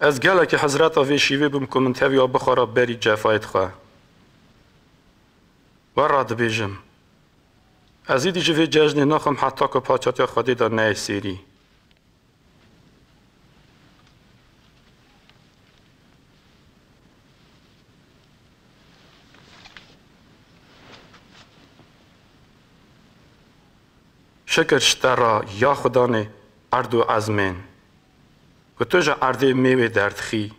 Ez gelekî hezreta vê şîvê bûm ku min tevî wa bixwara berî cefayêd xwe. We radibêjim, ez îdî ji vê cejnê naxwim heta ku paçatiya Xwedê de neyê sêrî. Şikir ji te re ya Xudanê erd û ezmên, ku tu ji erdê mêwê derdixî.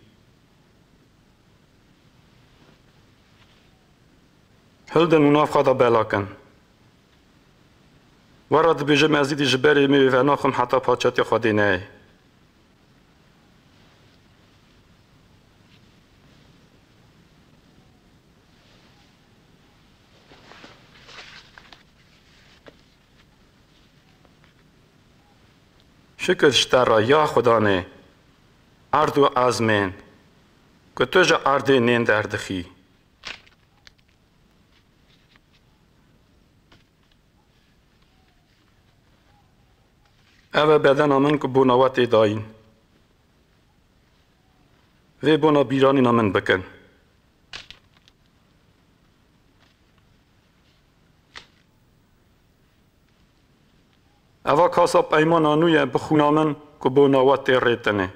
Hildin û nav xwe de bela kin. We re dibêjim, ez îdî ji berê mêwê venaxim heta paçatiya Xwedê neyê. Şikir ji te re ya Xudanê, erd û ezmên, ku tu ji erdê nên derdixî. Ev e bedena min ku bona we tê dayîn. Vê bona bîranîna min bikin. Eva kasa peymana nû ye bi xûna min ku bona we tê rêtinê.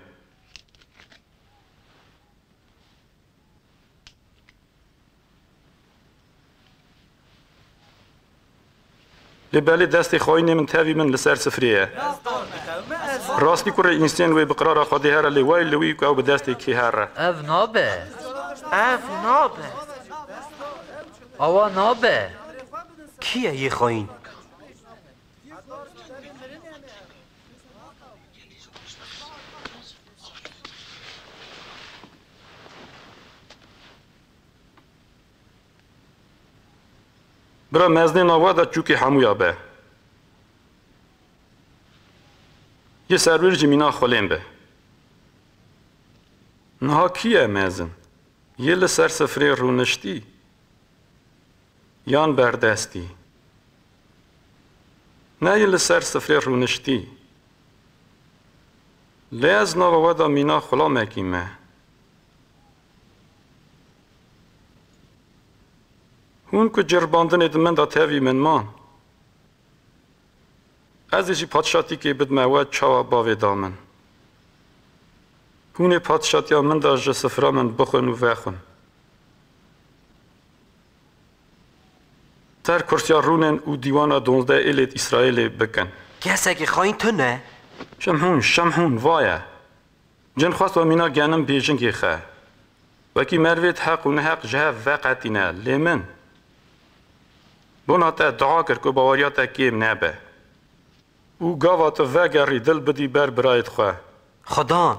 Lê belê destê xayînê min tevî min li ser sifrê ye. Rastî kurê însên wê bi qirara Xwedê here, lê wayî li wî ku ew bi destê kê here. Ev nabe. Ev nabe. Awa nabe. Kî ye yê xayîn? Bira meznê nava de çûkê hemûya be. Yê serwêr jî mîna xulên be. Niha kî ye mezin? Yê li ser sifrê rûniştî? Yan berdestî? Ne yê li ser sifrê rûniştî. Lê ez nava we de mîna xulamekî me. Hûn ku ceribandinê di min de tevî min man, ez ê jî padşatîkê bidime we çawa bavê da min. Hûn ê padşatiya min de ji sifra min bixwin û vexwin. Ser kursiya rûnên û dîwana donzdeh êlê Îsraîlê bikin. Kesekî xayîn tune. Şimhûn, Şimhûn, vaye. Cin xwest we mîna genim bêjingê xe. Wekî merivêd heq û neheq ji hev veqetîne, lê min bona te dua kir ku baweriya te kêm nebe. Û gava tu vegerî dil bidî ber birayêd xwe. Xudan,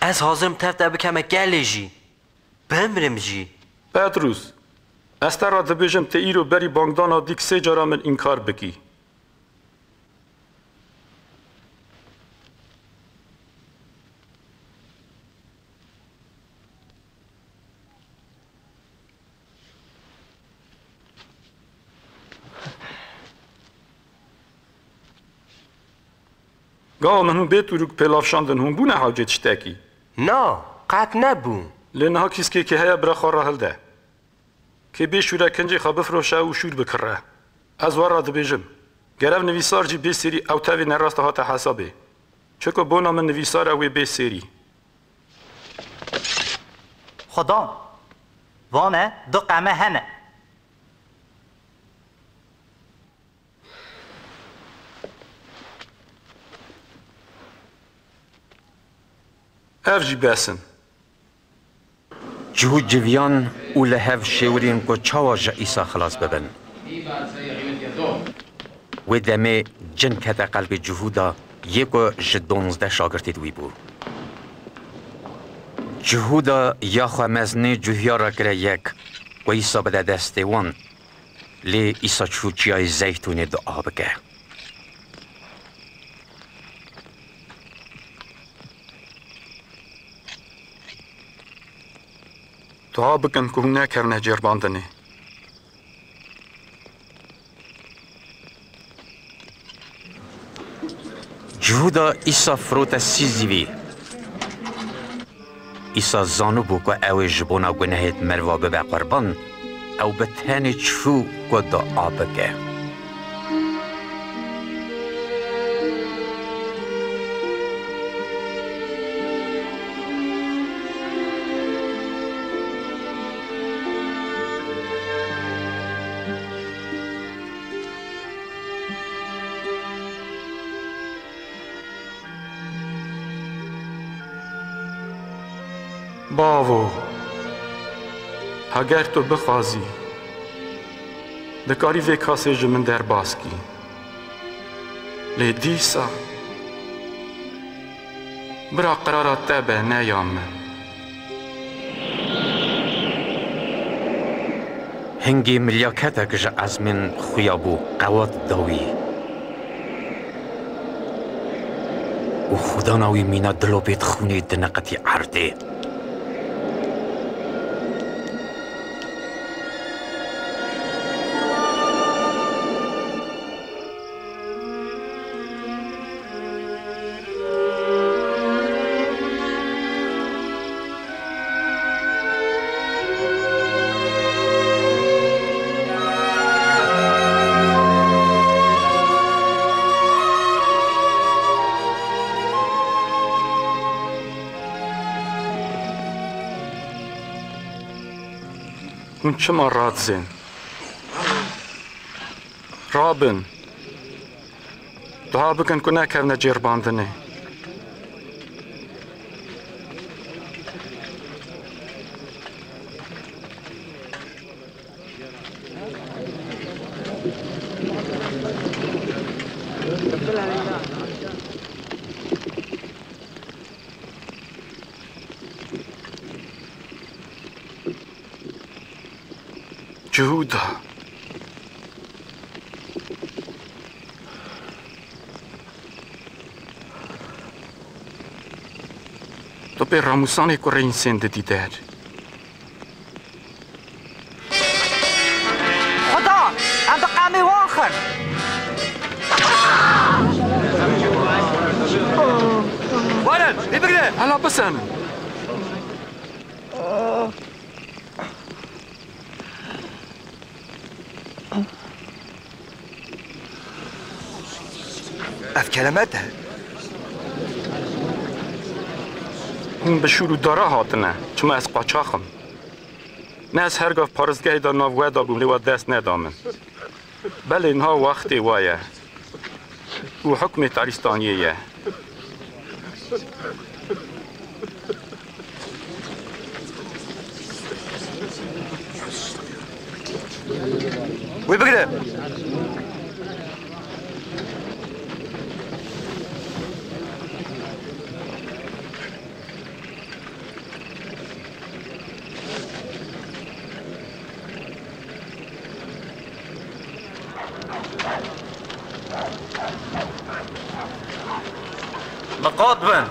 ez hazir im tev te bikeme gelê jî. Bimrim jî. Petrûs, ez te re dibêjim, tu îro berî bangdana dîk sê cara min înkar bikî. Gava min hûn bê tûrûk pêlav şandin, hûn bûne hewcê tiştekî? Na, qet nebû. Lê niha kîskekê heye, bira xwe rahilde. Kê bê şûr e, kincê xwe bifroşe û şûr bikire. Ez we re dibêjim, ger ev nivîsar jî bê sêrî, ew tevî nerast hate hesabê. Çiko bona min nivîsar e wê bê sêrî. Xudan, vane du qeme hene. Ev jî bes in. Cihûd civiyan û li hev şêwirîn ku çawa ji Îsa xilas bibin. Wê demê cin kete qelbê Cihûda, yê ku ji donzdeh şagirtêd wî bû. Cihûda ya xwe meznê cuhiya re kire yek, ku Îsa bide destê wan. Lê Îsa çû Çiyayê Zeytûnê dua bike. Dua bikin ku hûn nekevine cêrbandinê. Cihûda Îsa firote sî zîvî. Îsa zanibû ku ew ê ji bona gunehêd meriva bibe qurban, ew bi tenê çû ku dua bike. Bavo, heger tu bixwazî, dikarî vê kasê ji min derbas kî. Lê dîsa bira qerara te be, ne ya min. Hingê milyaketek ji ezmên xuya bû, qewat da wî. Û xwedana wî mîna dilopêd xûnê diniqitî erdê. Hûn çima radizên? Rabin. Dua bikin ku nekevine cêrbandinê. Cihûda. Tu pê ramûsanê kurê însên didî der. Xuda, em bi qemê wan xin. Werin, Kelemet e. Hûn bi şûr û dara hatine, çima ez qaçax im. Ne ez her gav paristgehê de nav we de bûm, lê we dest neda min. Belê niha wextê we ye û hukmê Terîstaniyê ye. Wê bigire! Miqat bin!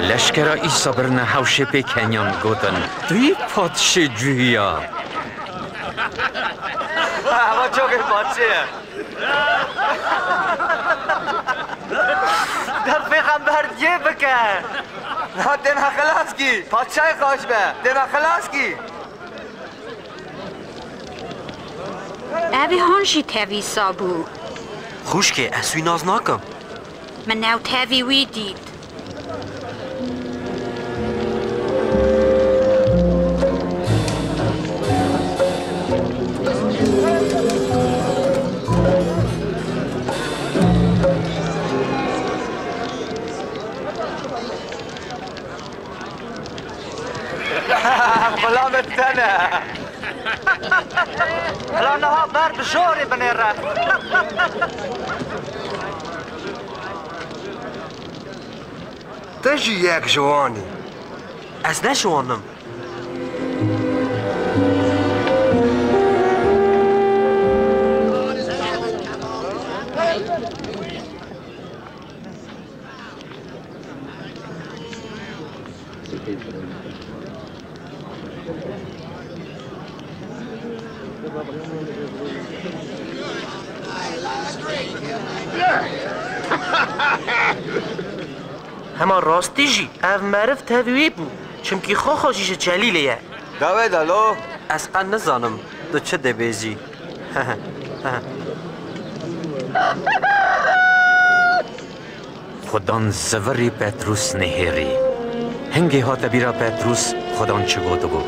Leşkera Îsa birine hewşê pê keniyan, gotin, "Tu yî padşê cuhiya." Ewa çavê padşê ye. Dest pêxember yê bike. Na dê me xilas kî. Padşayê xweş be. Dê me xilas kî. Ev ê han jî tevî Îsa bû. Xwişkê, ez wî nas nakim. Min ew tevî wî dît. Xulamê te ne. Hela niha ber bi jorê binêre. Tu jî yek ji wan î. Ez ne ji wan im. Hema rastî jî ev meriv tevî wî bû, çimkî Xoxo jî ji Celîlê ye. Dawê de lo. Ez qet nizanim tu çi dibêjî. Xudan zivirî Petrûs nihêrî. Hingê hate bîra Petrûs Xudan çi gotibû.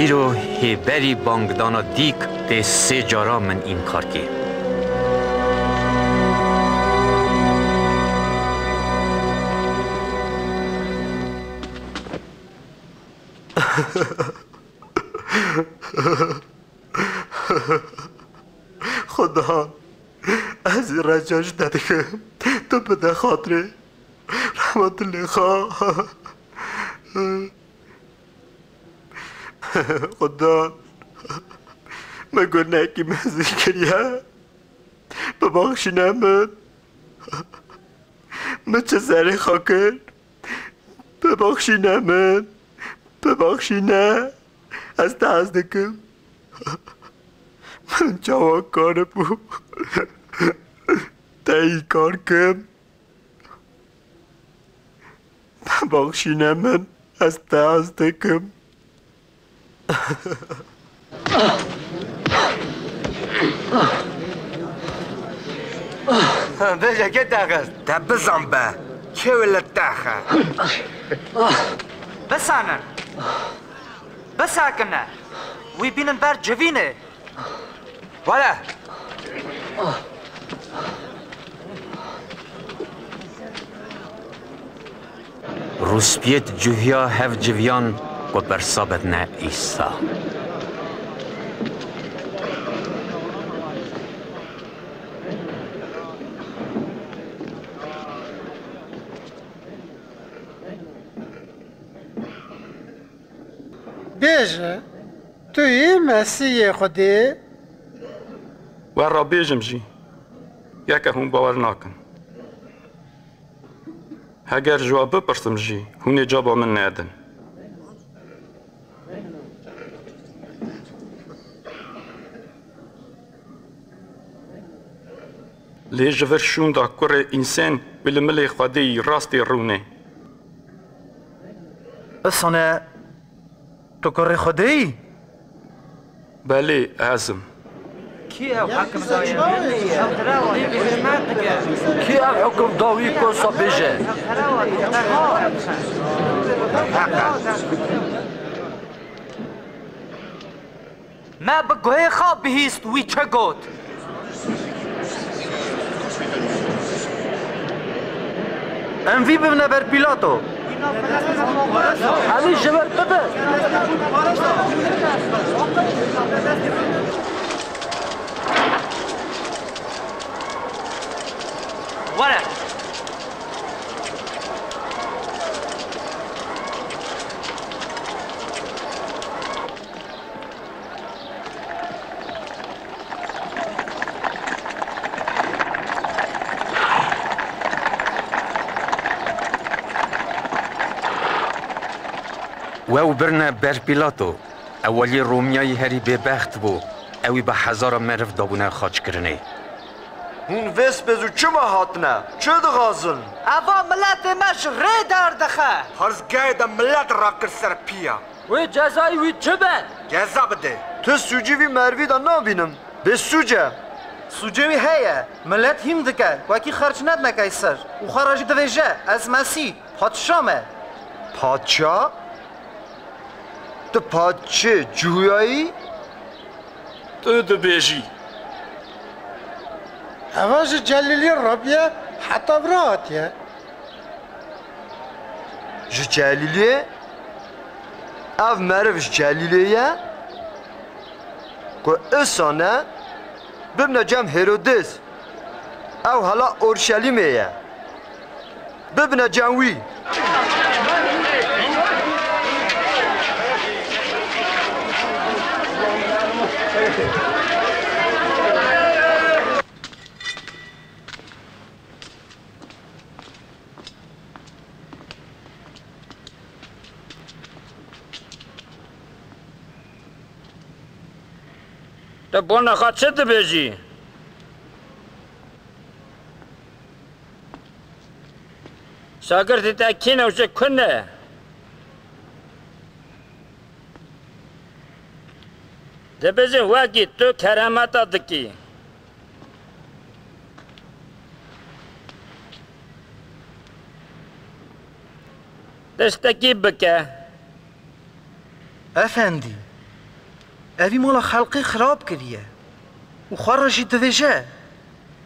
Îro hê berî bangdana dîk tê sê cara min înkar kê. Xuda, ez reca ji te dikim. Tu bide xatirê. Rehma dilê xwe. Xuda, min gunehekî mezin kiriye. Bibexşîne min. Min çi serê xwe kir? Bibexşîne min. Bibexşîne. Ez te hez dikim. Min çawa karibû te înkar kim? Bibexşîne min, ez te hez dikim. Bêje kê te xist? Te bizan be, kê wê li te xe? Bisanin. Bisekine. Wî bînin ber civînê. Were! Rûspiyêt cuhiya hev civiyan ku bersa bidine Îsa. Bêje, tu yî Mesîhê Xwedê? Wer ra bêjim jî, yeke hûn bawer nakin. Heger ji we bipirsim jî, hûn ê caba min nedin. Lê ji vir şûnda Kurê Însên wî li milê Xwedê yî rastî rûnê. Isane, tu kurê Xwedê yî? Belê, ez im. Kî ev hekim da wî? Ew tira wa dike. Kî ev hekim da wî, ku wisa bêje? Ew tira wa dike. Me bi guhê xwe bihîst wî çi got. Em vî bibine ber Pîlato. Em vî ji vir bibin. Were. Wew birine ber Pîlato. Ewelî Romiyayî herî bêbext bû. Ewî bi hezara meriv dabûne xaçkirinê. Hûn vê spêz û çima hatine? Çi dixwazin? Eva miletê me ji rê derdixe. Parizgehê de milet rakir ser piya. Wê cezayê wî çi be? Ceza bide. Tu sûcî vî merivî de nabînim. Bêsûc e. Sûcê wî heye. Milet hîn dike. Wekî xerc nedine Keyser. Û xwe re jî divêje, ez Mesîh, padşa me. Padşa? Tu padşê Cihûyayî? Tu dibêjî. Eva ji Celîliyê rabiye heta vira hatiye. Ji Celîliyê? Ev meriv ji Celîliyê ye? Ku isane bibne cem Hêrodês. Ew hela Orşelîmê ye. Bibine cem wî. Tu bona xwe çi dibêjî? Şagirtê te kî ne û ji ku ne? Dibêjin wekî tu keremeta dikî. Tiştekî bike. Efendî, evî mala xelqê xirab kiriye û xwe re jî divêje,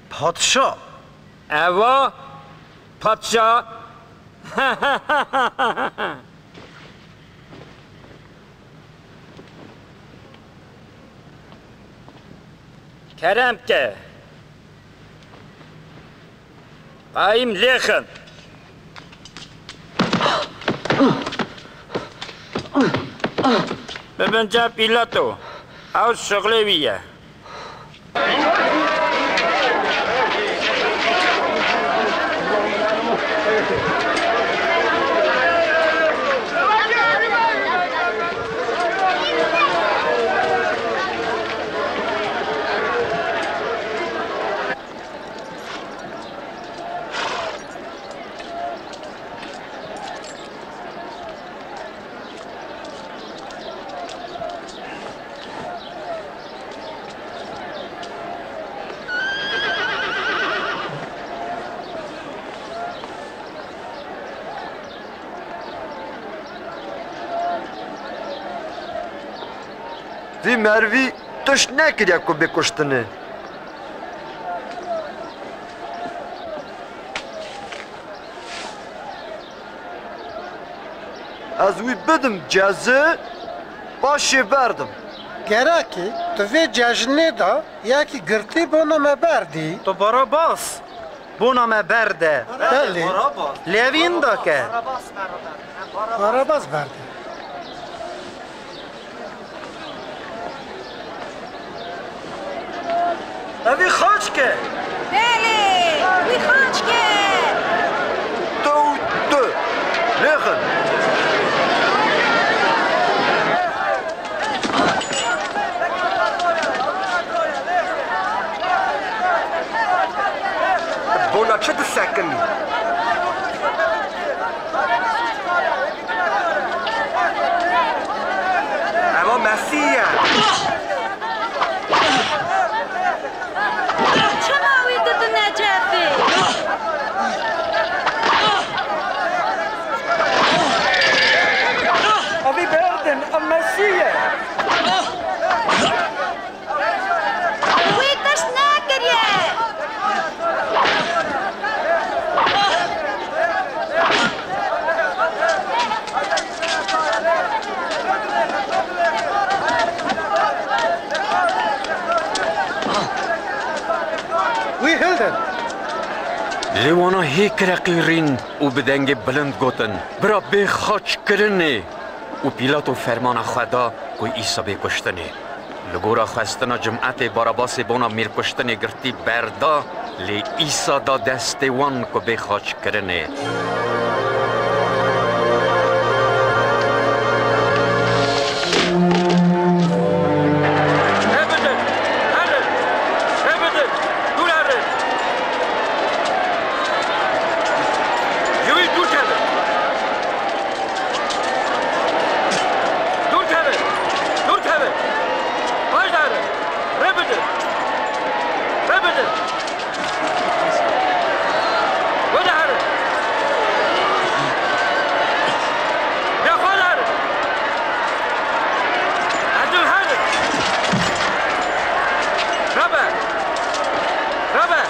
padşa. Eva padşa. Kerem ke. Qayîm lêxin. Bibin cem Pîlato. Ew şixulê wî ye. Vî merivî tişt nekiriye ku bê kuştinê. Ez wî bidim cezî, paşê berdim. Gerek e tu vê cejnê de yekî girtî bona me berdî. Tu Barabas bona me berde. Belê. Lê evî inda ke. Barabas berde. Evî xaç ke. Belê, wî xaç ke. Tu û tu. Lêxin. Bona çi disekinî? Eva Mesîh ye. Lê wana hê kireqîrîn û bi dengê bilind gotin, "Bira bê xaçkirinê!" Û Pîlato fermana xwe da ku Îsa bê kuştinê. Li gora xwestina cimetê Barabasê bona mîrkuştinê girtî berda, lê Îsa da destê wan ku bê xaçkirinê. Rê bidin! Herin! Rê bidin! Dûr herin! Ji wî dûr kevin! Dûr kevin! Dûr kevin! Paş de herin! Rê bidin! Rê bidin! Wede herin! Rê xwe de herin! Hezû herin! Rebe! Rebe!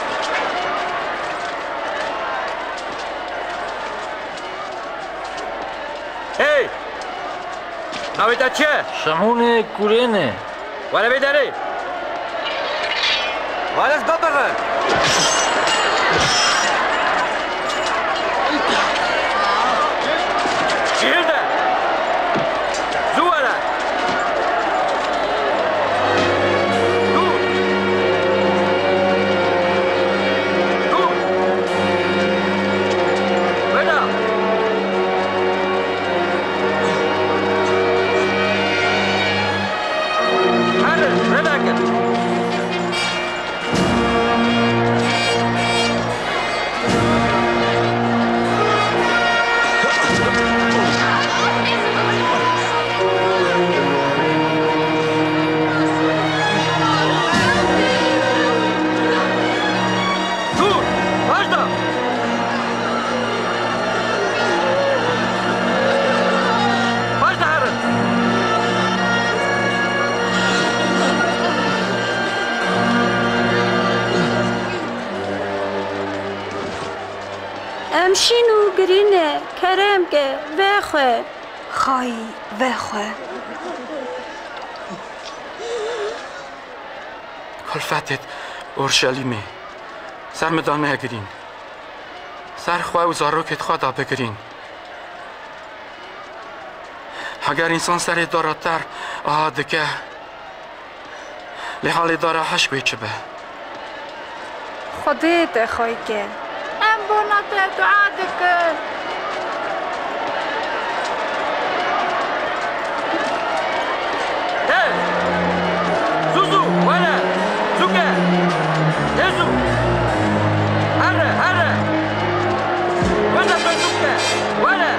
Hey! Navê te çi ye? Şimûnê Kurênê. Were vê derê. Were ez bibixin. Şehir de. Zû were. Dûr. Dûr. Weda. Herin, rê vekin. Dûr! Paş de! Paş de herin! Em şîn û girî ne, kerem ke, vexwe. Xayî, vexwe. Kulfetêt Orşelîmê, ser min da negirîn. Ser xwe û zarokêt xwe da bigirîn. Heger însan serê dara ter aha dike, lê halê dara hişk wê çi be? Xwedê te xwey ke. Em bona te dua dikin. Tez! Zû zû, were! Zû ke! Tez zû! Here, here! Wenda to zû ke! Were!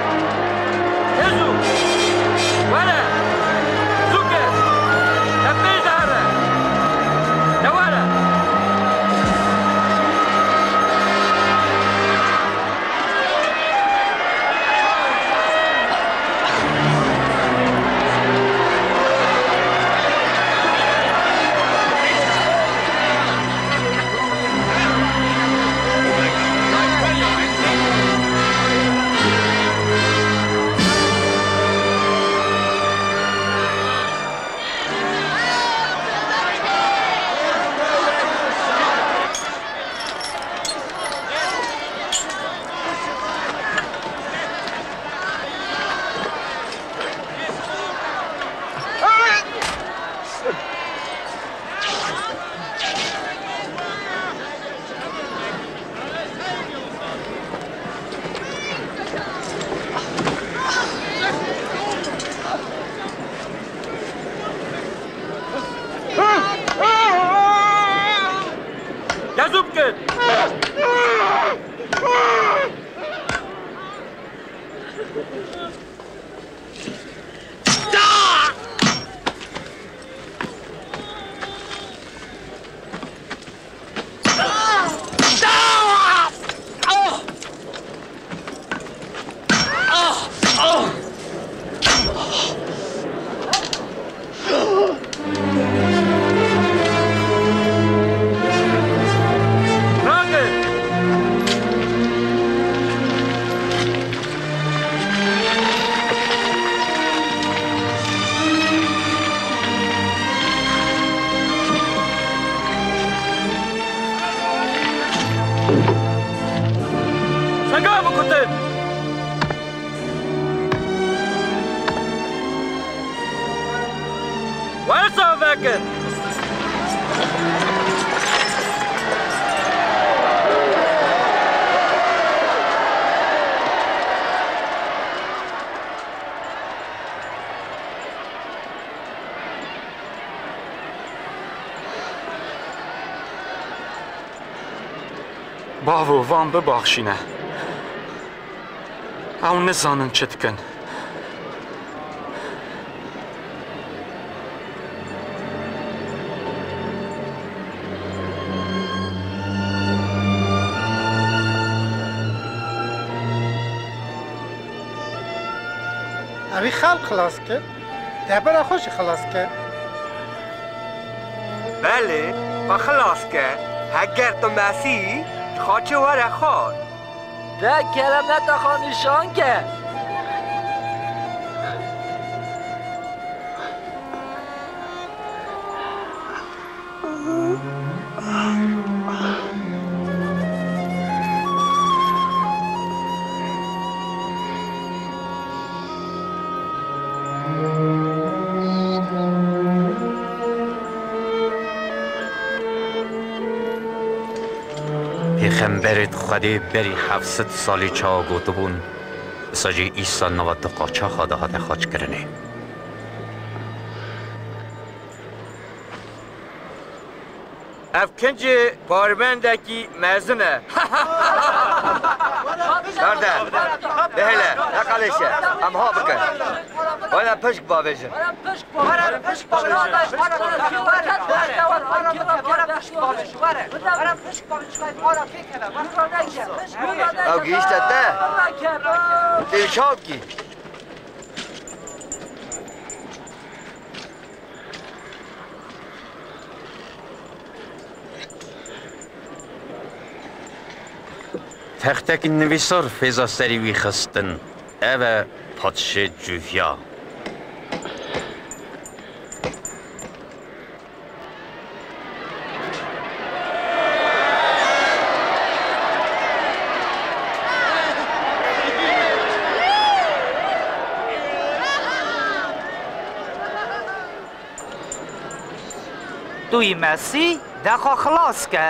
Tez zû! Were! Zû ke! Te pêş de here! De were! Cezû bikin! Çawa bikutin? Wersa vekin! Bavo, van bibaxşîne. Ew nizanin çi dikin. Evî xelq xilas kir. Debera xwe jî xilas ke. Belê, xwe xilas ke. Heger tu Mesîh î, ji xaçê were xar. De keremeta xwe nîşan ke. Pêxemberêt Xwedê berî heft sed salî çawa gotibûn, wisa jî Îsa nava du qaçaxa de hate xaçkirinê. Ev kincê parmendekî mezin e. Berde, bihêle, neqelêşe, em ha bikin. Were pişk bavêjin. Ew gihîşte te? Tê çav kî? Textek nivîsar fêza serî wî xistin. Ev e padşê cûhiya. Tu yî Mesîh, de xwe xilas ke.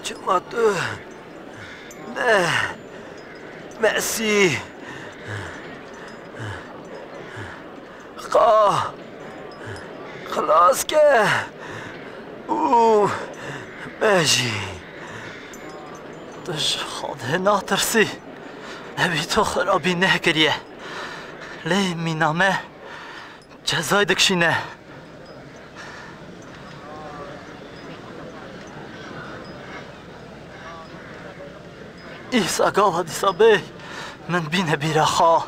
Çima tu ne Mesîh? Xwe xilas ke û me jî. Tu ji Xwedê natirsî? Evî tu xirabî nekiriye. Lê mîna me cezayê dikişîne. Îsa gava dîsa bê min bîne bîra xwe.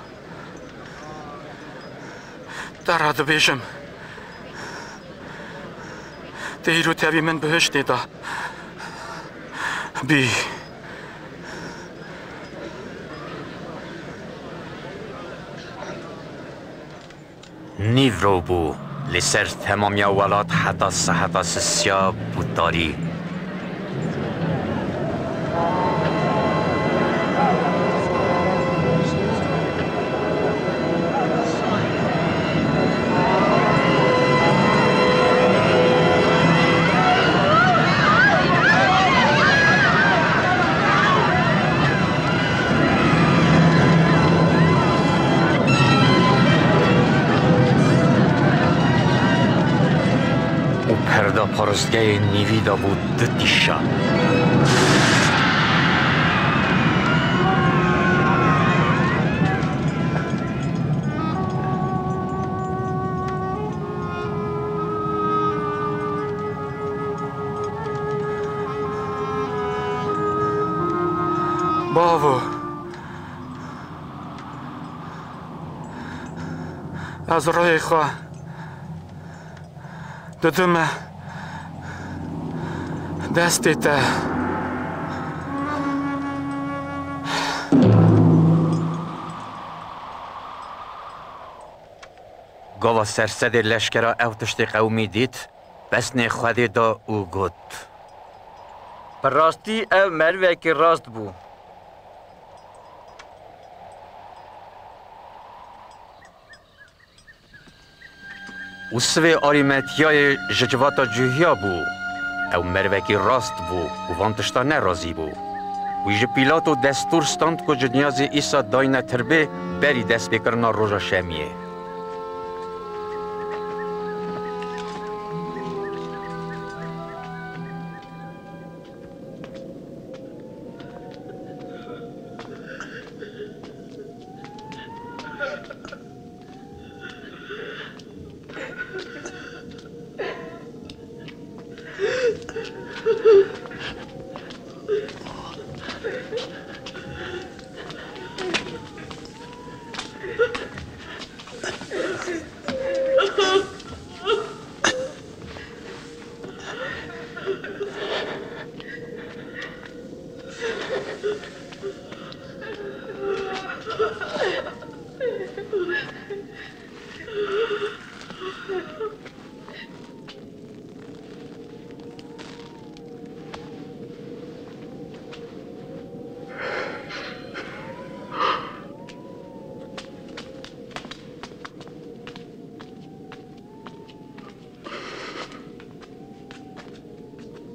Te re dibêjim, te îro tevî min bihiştê de bî. Nîvro bû, li ser temamiya welat heta seheta sisiya bû tarî. Da paristgehê nîvî de bû du tîşa. Bavo, ez rêyê xwe didime destê te. Gava sersedê leşkera ew tiştê qewimî dît, pesnê Xwedê da û got: Bi rastî ev merivekî rast bû. Û sivê Arîmetiyayê ji civata Cuhiya bû. Ew merivekî rast bû û van tişta nerazî bû. Wî ji Pîlato destûr stand ku cinyazê Îsa dayne tirbê berî destpêkirina roja şemiyê.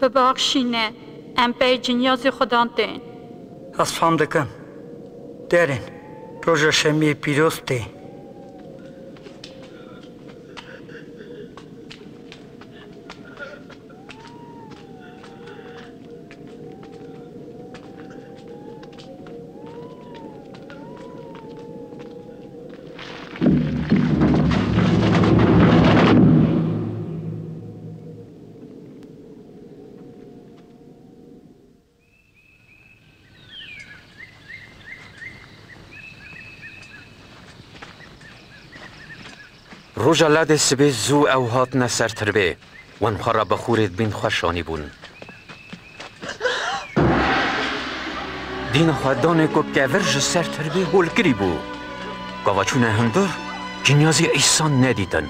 Bibaxşîne, em pey cinyazê Xudan tên. Ez fam dikim. Derên, roja şemiyê pîroz tê. Roja ledê sibê zû ew hatine ser tirbê, wan xwe re bi xûrê dibîn xwe şanîbûn. Dîna xwe danê ku kevir ji ser tirbê holkirî bû. Gava çûne hundir, cinyazê Îsa nedîtin.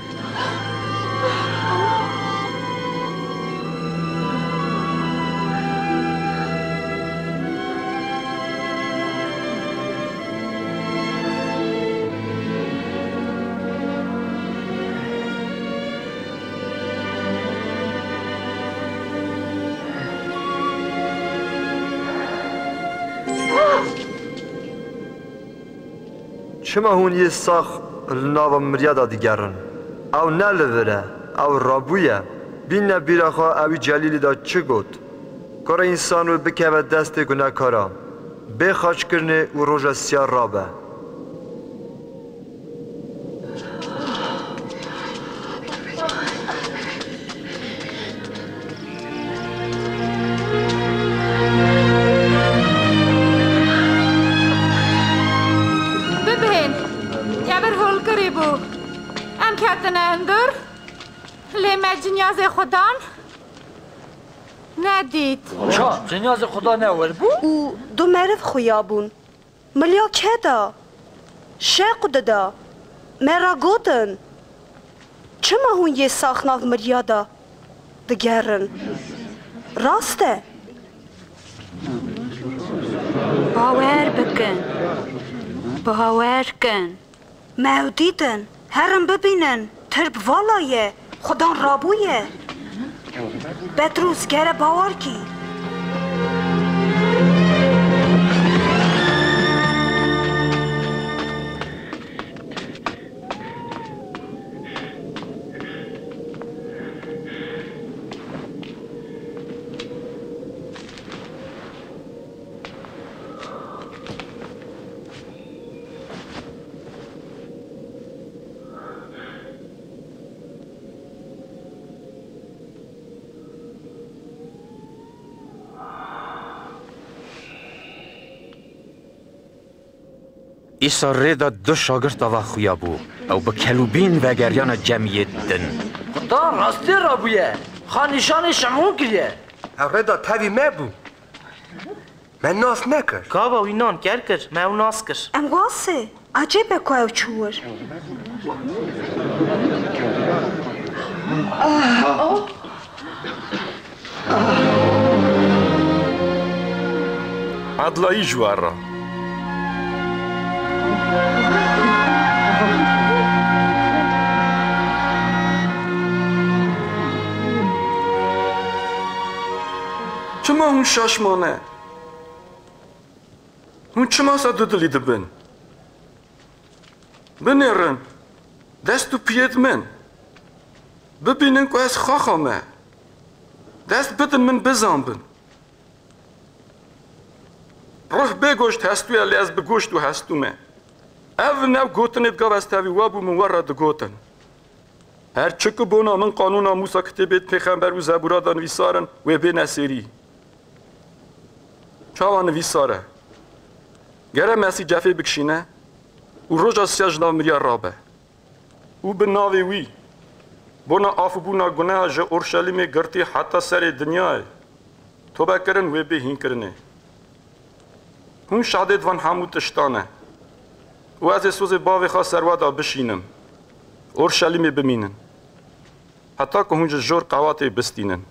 Çima hûn yê sax li nava miriya de digerin? Ew ne li vir e, ew rabûye. Bîne bîra xwe ewî Celîlî de çi got: Kurê însanû bikeve destê gunehkaran, bê xaçkirinê û roja siya rabe. Bibihên, kevir holkirî bû. Em ketine hundir, lê me cinyazê Xudan nedît. Ça, cinyazê Xudan ne wir bû? Û du meriv xuya bûn. Miliya kê da? Şeq dida. Me ra gotin, çima hûn yê sax nav miriya de digerin? Rast e. Bawer bikin. Bawer kin. Me ew dîtin. Herin bibînin. Tirb vala ye. Xudan rabûye. Petrûs, gere bawer kî. Îsa rê de du şagirt ava xuya bû. Ew bi kelûbîn vegeriyane cem yê din. Xuda rastî rabûye. Xwe nîşanî Şimûn kiriye. Ew rê de tevî me bû. Me nas nekir. Gava wî nan ker kir, me ew nas kir. Em wasê. Ecêb e ku ew çû wir. Edlayî ji we re. Çima hûn şaş mane? Hûn çima sa dudilî dibin? Binêrin dest û piyêd min. Bibînin ku ez xaxa me. Dest bidin min bizanbin. Ruh bê goşt hestûye, lê ez bi goşt û hestû me. Ev in ew gotinê, di gav ez tevî we bû, min we re digotin. Her çi ku bona min qanûna Mûsa, kitêbê pêxember û zebûra de nivîsar in, wê bêne sêrî. Çawa nivîsar e? Gere Mesîh cefê bikişîne û roja sisiya ji nav miriya rabe. Û bi navê wî bona afûbûna guneha ji Orşelîmê girtî heta serê dinyayê tobe kirin, wê bê hînkirinê. Hûn şahidê di van hemû tiştan e. Û ez ê sozê bavê xwe ser we de bişînim, Orşelîmê bimînin, heta ku hûn ji jor qewatê bistînin.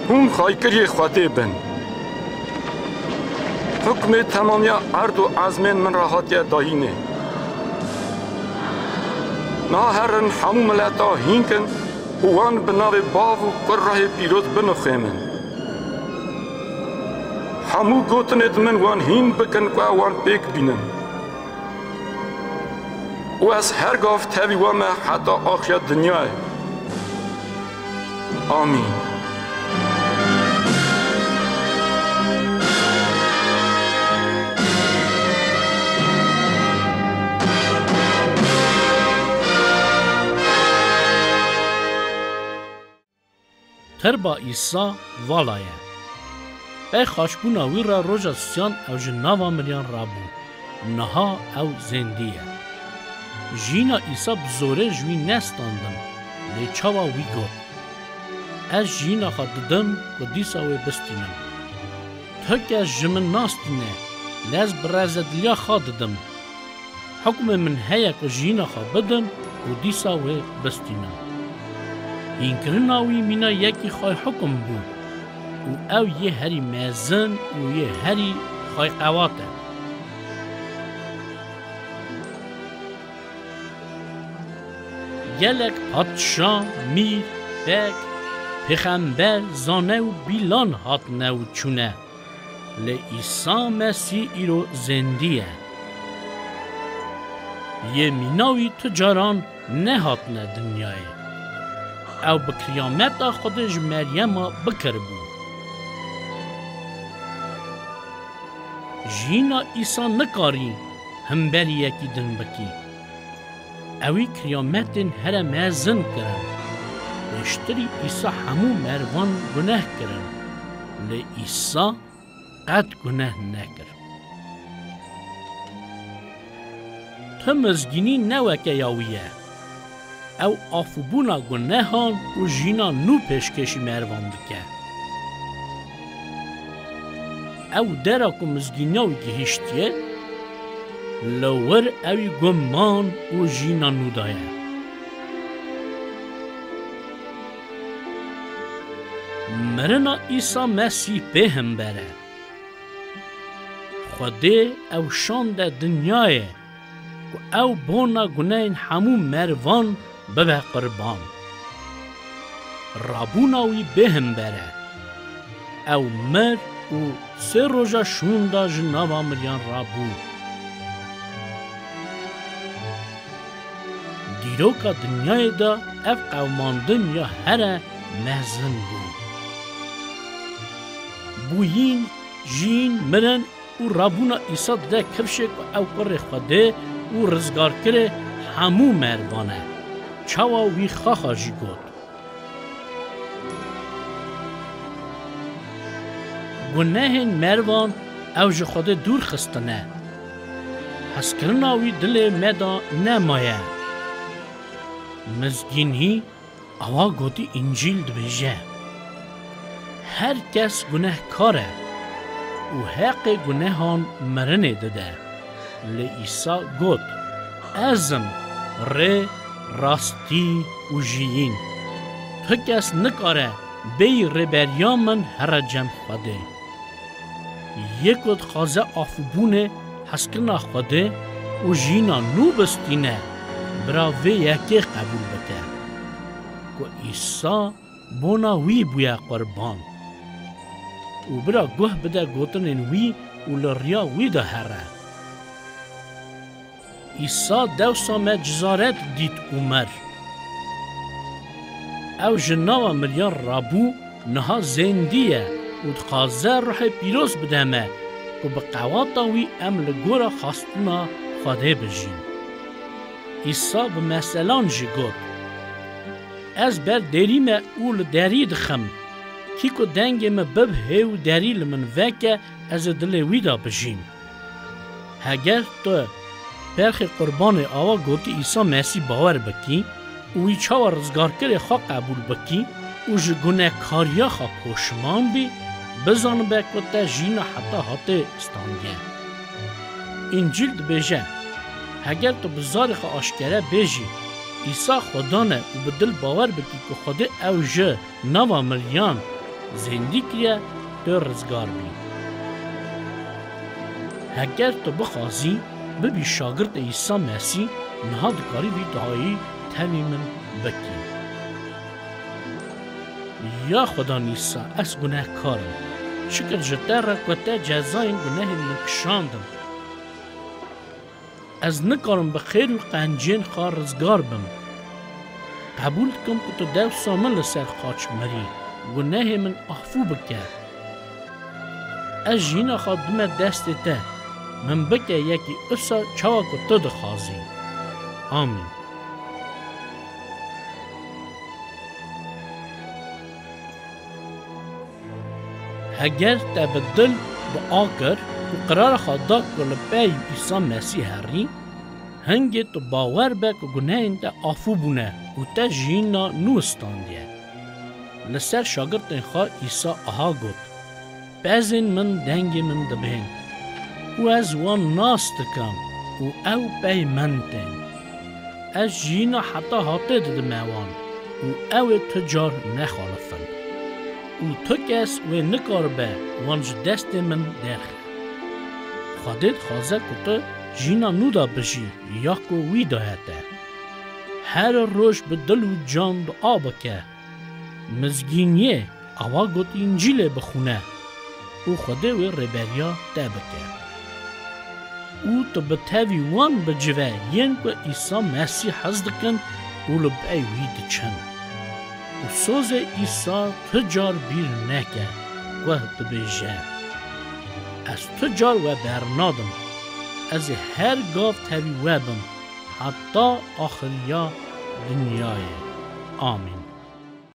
Hûn xaykiriyê Xwedê bin. Hukmê temamiya erd û ezmên min re hatiye dayînê. Niha herin hemû mileta hînkin û wan bi navê Bav û Kur Rehê Pîroz binixêmin. Hemû gotinêd min wan hîn bikin ku ew wan pêk bînin. Û ez her gav tevî we me heta axiya dinyayê. Amîn. Tirba Îsa vala ye. Pey xaçbûna wî re roja sisiyan ew ji nava miriyan rabû. Niha ew zêndî ye. Jiyîna Îsa bi zorê ji wî nestandin, lê çawa wî got, "Ez jiyîna xwe didim ku dîsa wê bistînim. Tu kes ji min nastîne, lê ez bi rezediliya xwe didim." Hukmê min heye ku jiyîna xwe bidim û dîsa wê bistînim. Hînkirina wî mîna yekî xway hukm bû û ew yê herî mezin û yê herî xway qewat e. Gelek padşa, mîr, pek, pêxember, zane û bîlan hatine û çûne. Lê Îsa Mesîh îro zêndî ye. Yê mîna wî tu caran nehatine dinyayê. Ew bi kiryameta Xwedê ji Meryema bikiribû. Jiyîna Îsa nikarî himberî yekî din bikî. Ewî kiryametên here mezin kirin. Pêştirî Îsa hemû mervan guneh kirin. Lê Îsa qet guneh nekir. Tu mizgînî ne weke ya wî ye. Ew afûbûna gunehan û jiyîna nû pêşkêşî mervan dike. Ew dera ku mizgîniya wî gihîştiye, li wir ewî guman û jiyîna nû daye. Mirina Îsa Mesîh pê himber e. Xwedê ew şande dinyayê ku ew bona gunehên hemû mervan bibe qurban. Rabûna wî bê himber e. Ew mir û sê roja şûnda ji nava miriyan rabû. Coka dinyayê de ev qewmandin ya here mezin bû. Bûyîn, jiyîn, mirin û rabûna Îsa dide kifşê ku ew kurê Xwedê û rizgarkirê hemû mervan e. Çawa wî xaxa jî got. Gunehên mervan ew ji Xwedê dûr xistine. Hezkirina wî dilê me de nemaye. Mizgînî, awa gotî Încîl dibêje, her kes gunehkar e û heqê gunehan mirinê dide. Lê Îsa got, ez im rê, rastî û jiyîn. Tu kes nikare bêyî rêberiya min here cem Xwedê. Yê ku dixwaze afûbûnê, hezkirina Xwedê û jiyîna nû bistîne, bira vê yekê qebûl bike, ku Îsa bona wî bûye qurban û bira guh bide gotinên wî û li riya wî de here. Îsa dewsa me cizaret dît û mir. Ew ji nava miriyan rabû, niha zêndî ye û dixwaze Ruhê Pîroz bide me, ku bi qewata wî em li gora xwestina Xwedê bijîn. Îsa bi meselan jî got, ez ber derî me û li derî dixim. Kî ku dengê min bibihê û derî li min veke, ez ê dilê wî de bijîm. Heger tu perxê qurbanê awa gotî Îsa Mesîh bawer bikî û wî çawa rizgarkirê xwe qebûl bikî û ji gunehkariya xwe poşiman bî, bizanibe ku te jiyîna heta hatê standiye. Încîl dibêje, heger tu bi zarê xwe aşkere bêjî, Îsa Xudan e û bi dil bawer bikî ku Xwedê ew ji nava miriyan zêndî kiriye, tu rizgar bî. Heger tu bixwazî bibî şagirtê Îsa Mesîh, niha dikarî vî duayî tevî min bikî. Ya Xudan Îsa, ez gunehkar im. Şikir ji te re ku te cezayên gunehên min kişandin. Ez nikarim bi xêr û qenciyên xwe rizgar bim. Qebûl dikim ku tu dewsa min li ser xaç mirî, gunehê min afû bike. Ez jiyîna xwe dime destê te, min bike yekî usa çawa ku tu dixwazî. Amîn. Heger te bi dil dua kir û qirara xwe da ku li pey Îsa Mesîh herî, hingê tu bawer be ku gunehên te afû bûne û te jiyîna nû standiye. Li ser şagirtên xwe Îsa aha got, pezên min dengê min dibihên û ez wan nas dikim û ew pey min tên. Ez jiyîna heta hatê didime wan û ew ê tu car nexalifin. Û tu kes wê nikaribe wan ji destê min derxe. Xwedê dixwaze ku tu jiyîna nû de bijî ya ku wî daye te. Her roj bi dil û can dua bike. Mizgîniyê awa got Încîlê bixwîne û Xwedê wê rêberiya te bike. Û tu bi tevî wan bicive yên ku Îsa Mesîh hez dikin û li pey wî diçin. Û sozê Îsa tu car bîr neke, ku dibêje, ez tu car we bernadim. Ez ê her gav tevî we bim, heta axiriya dinyayê. Amîn.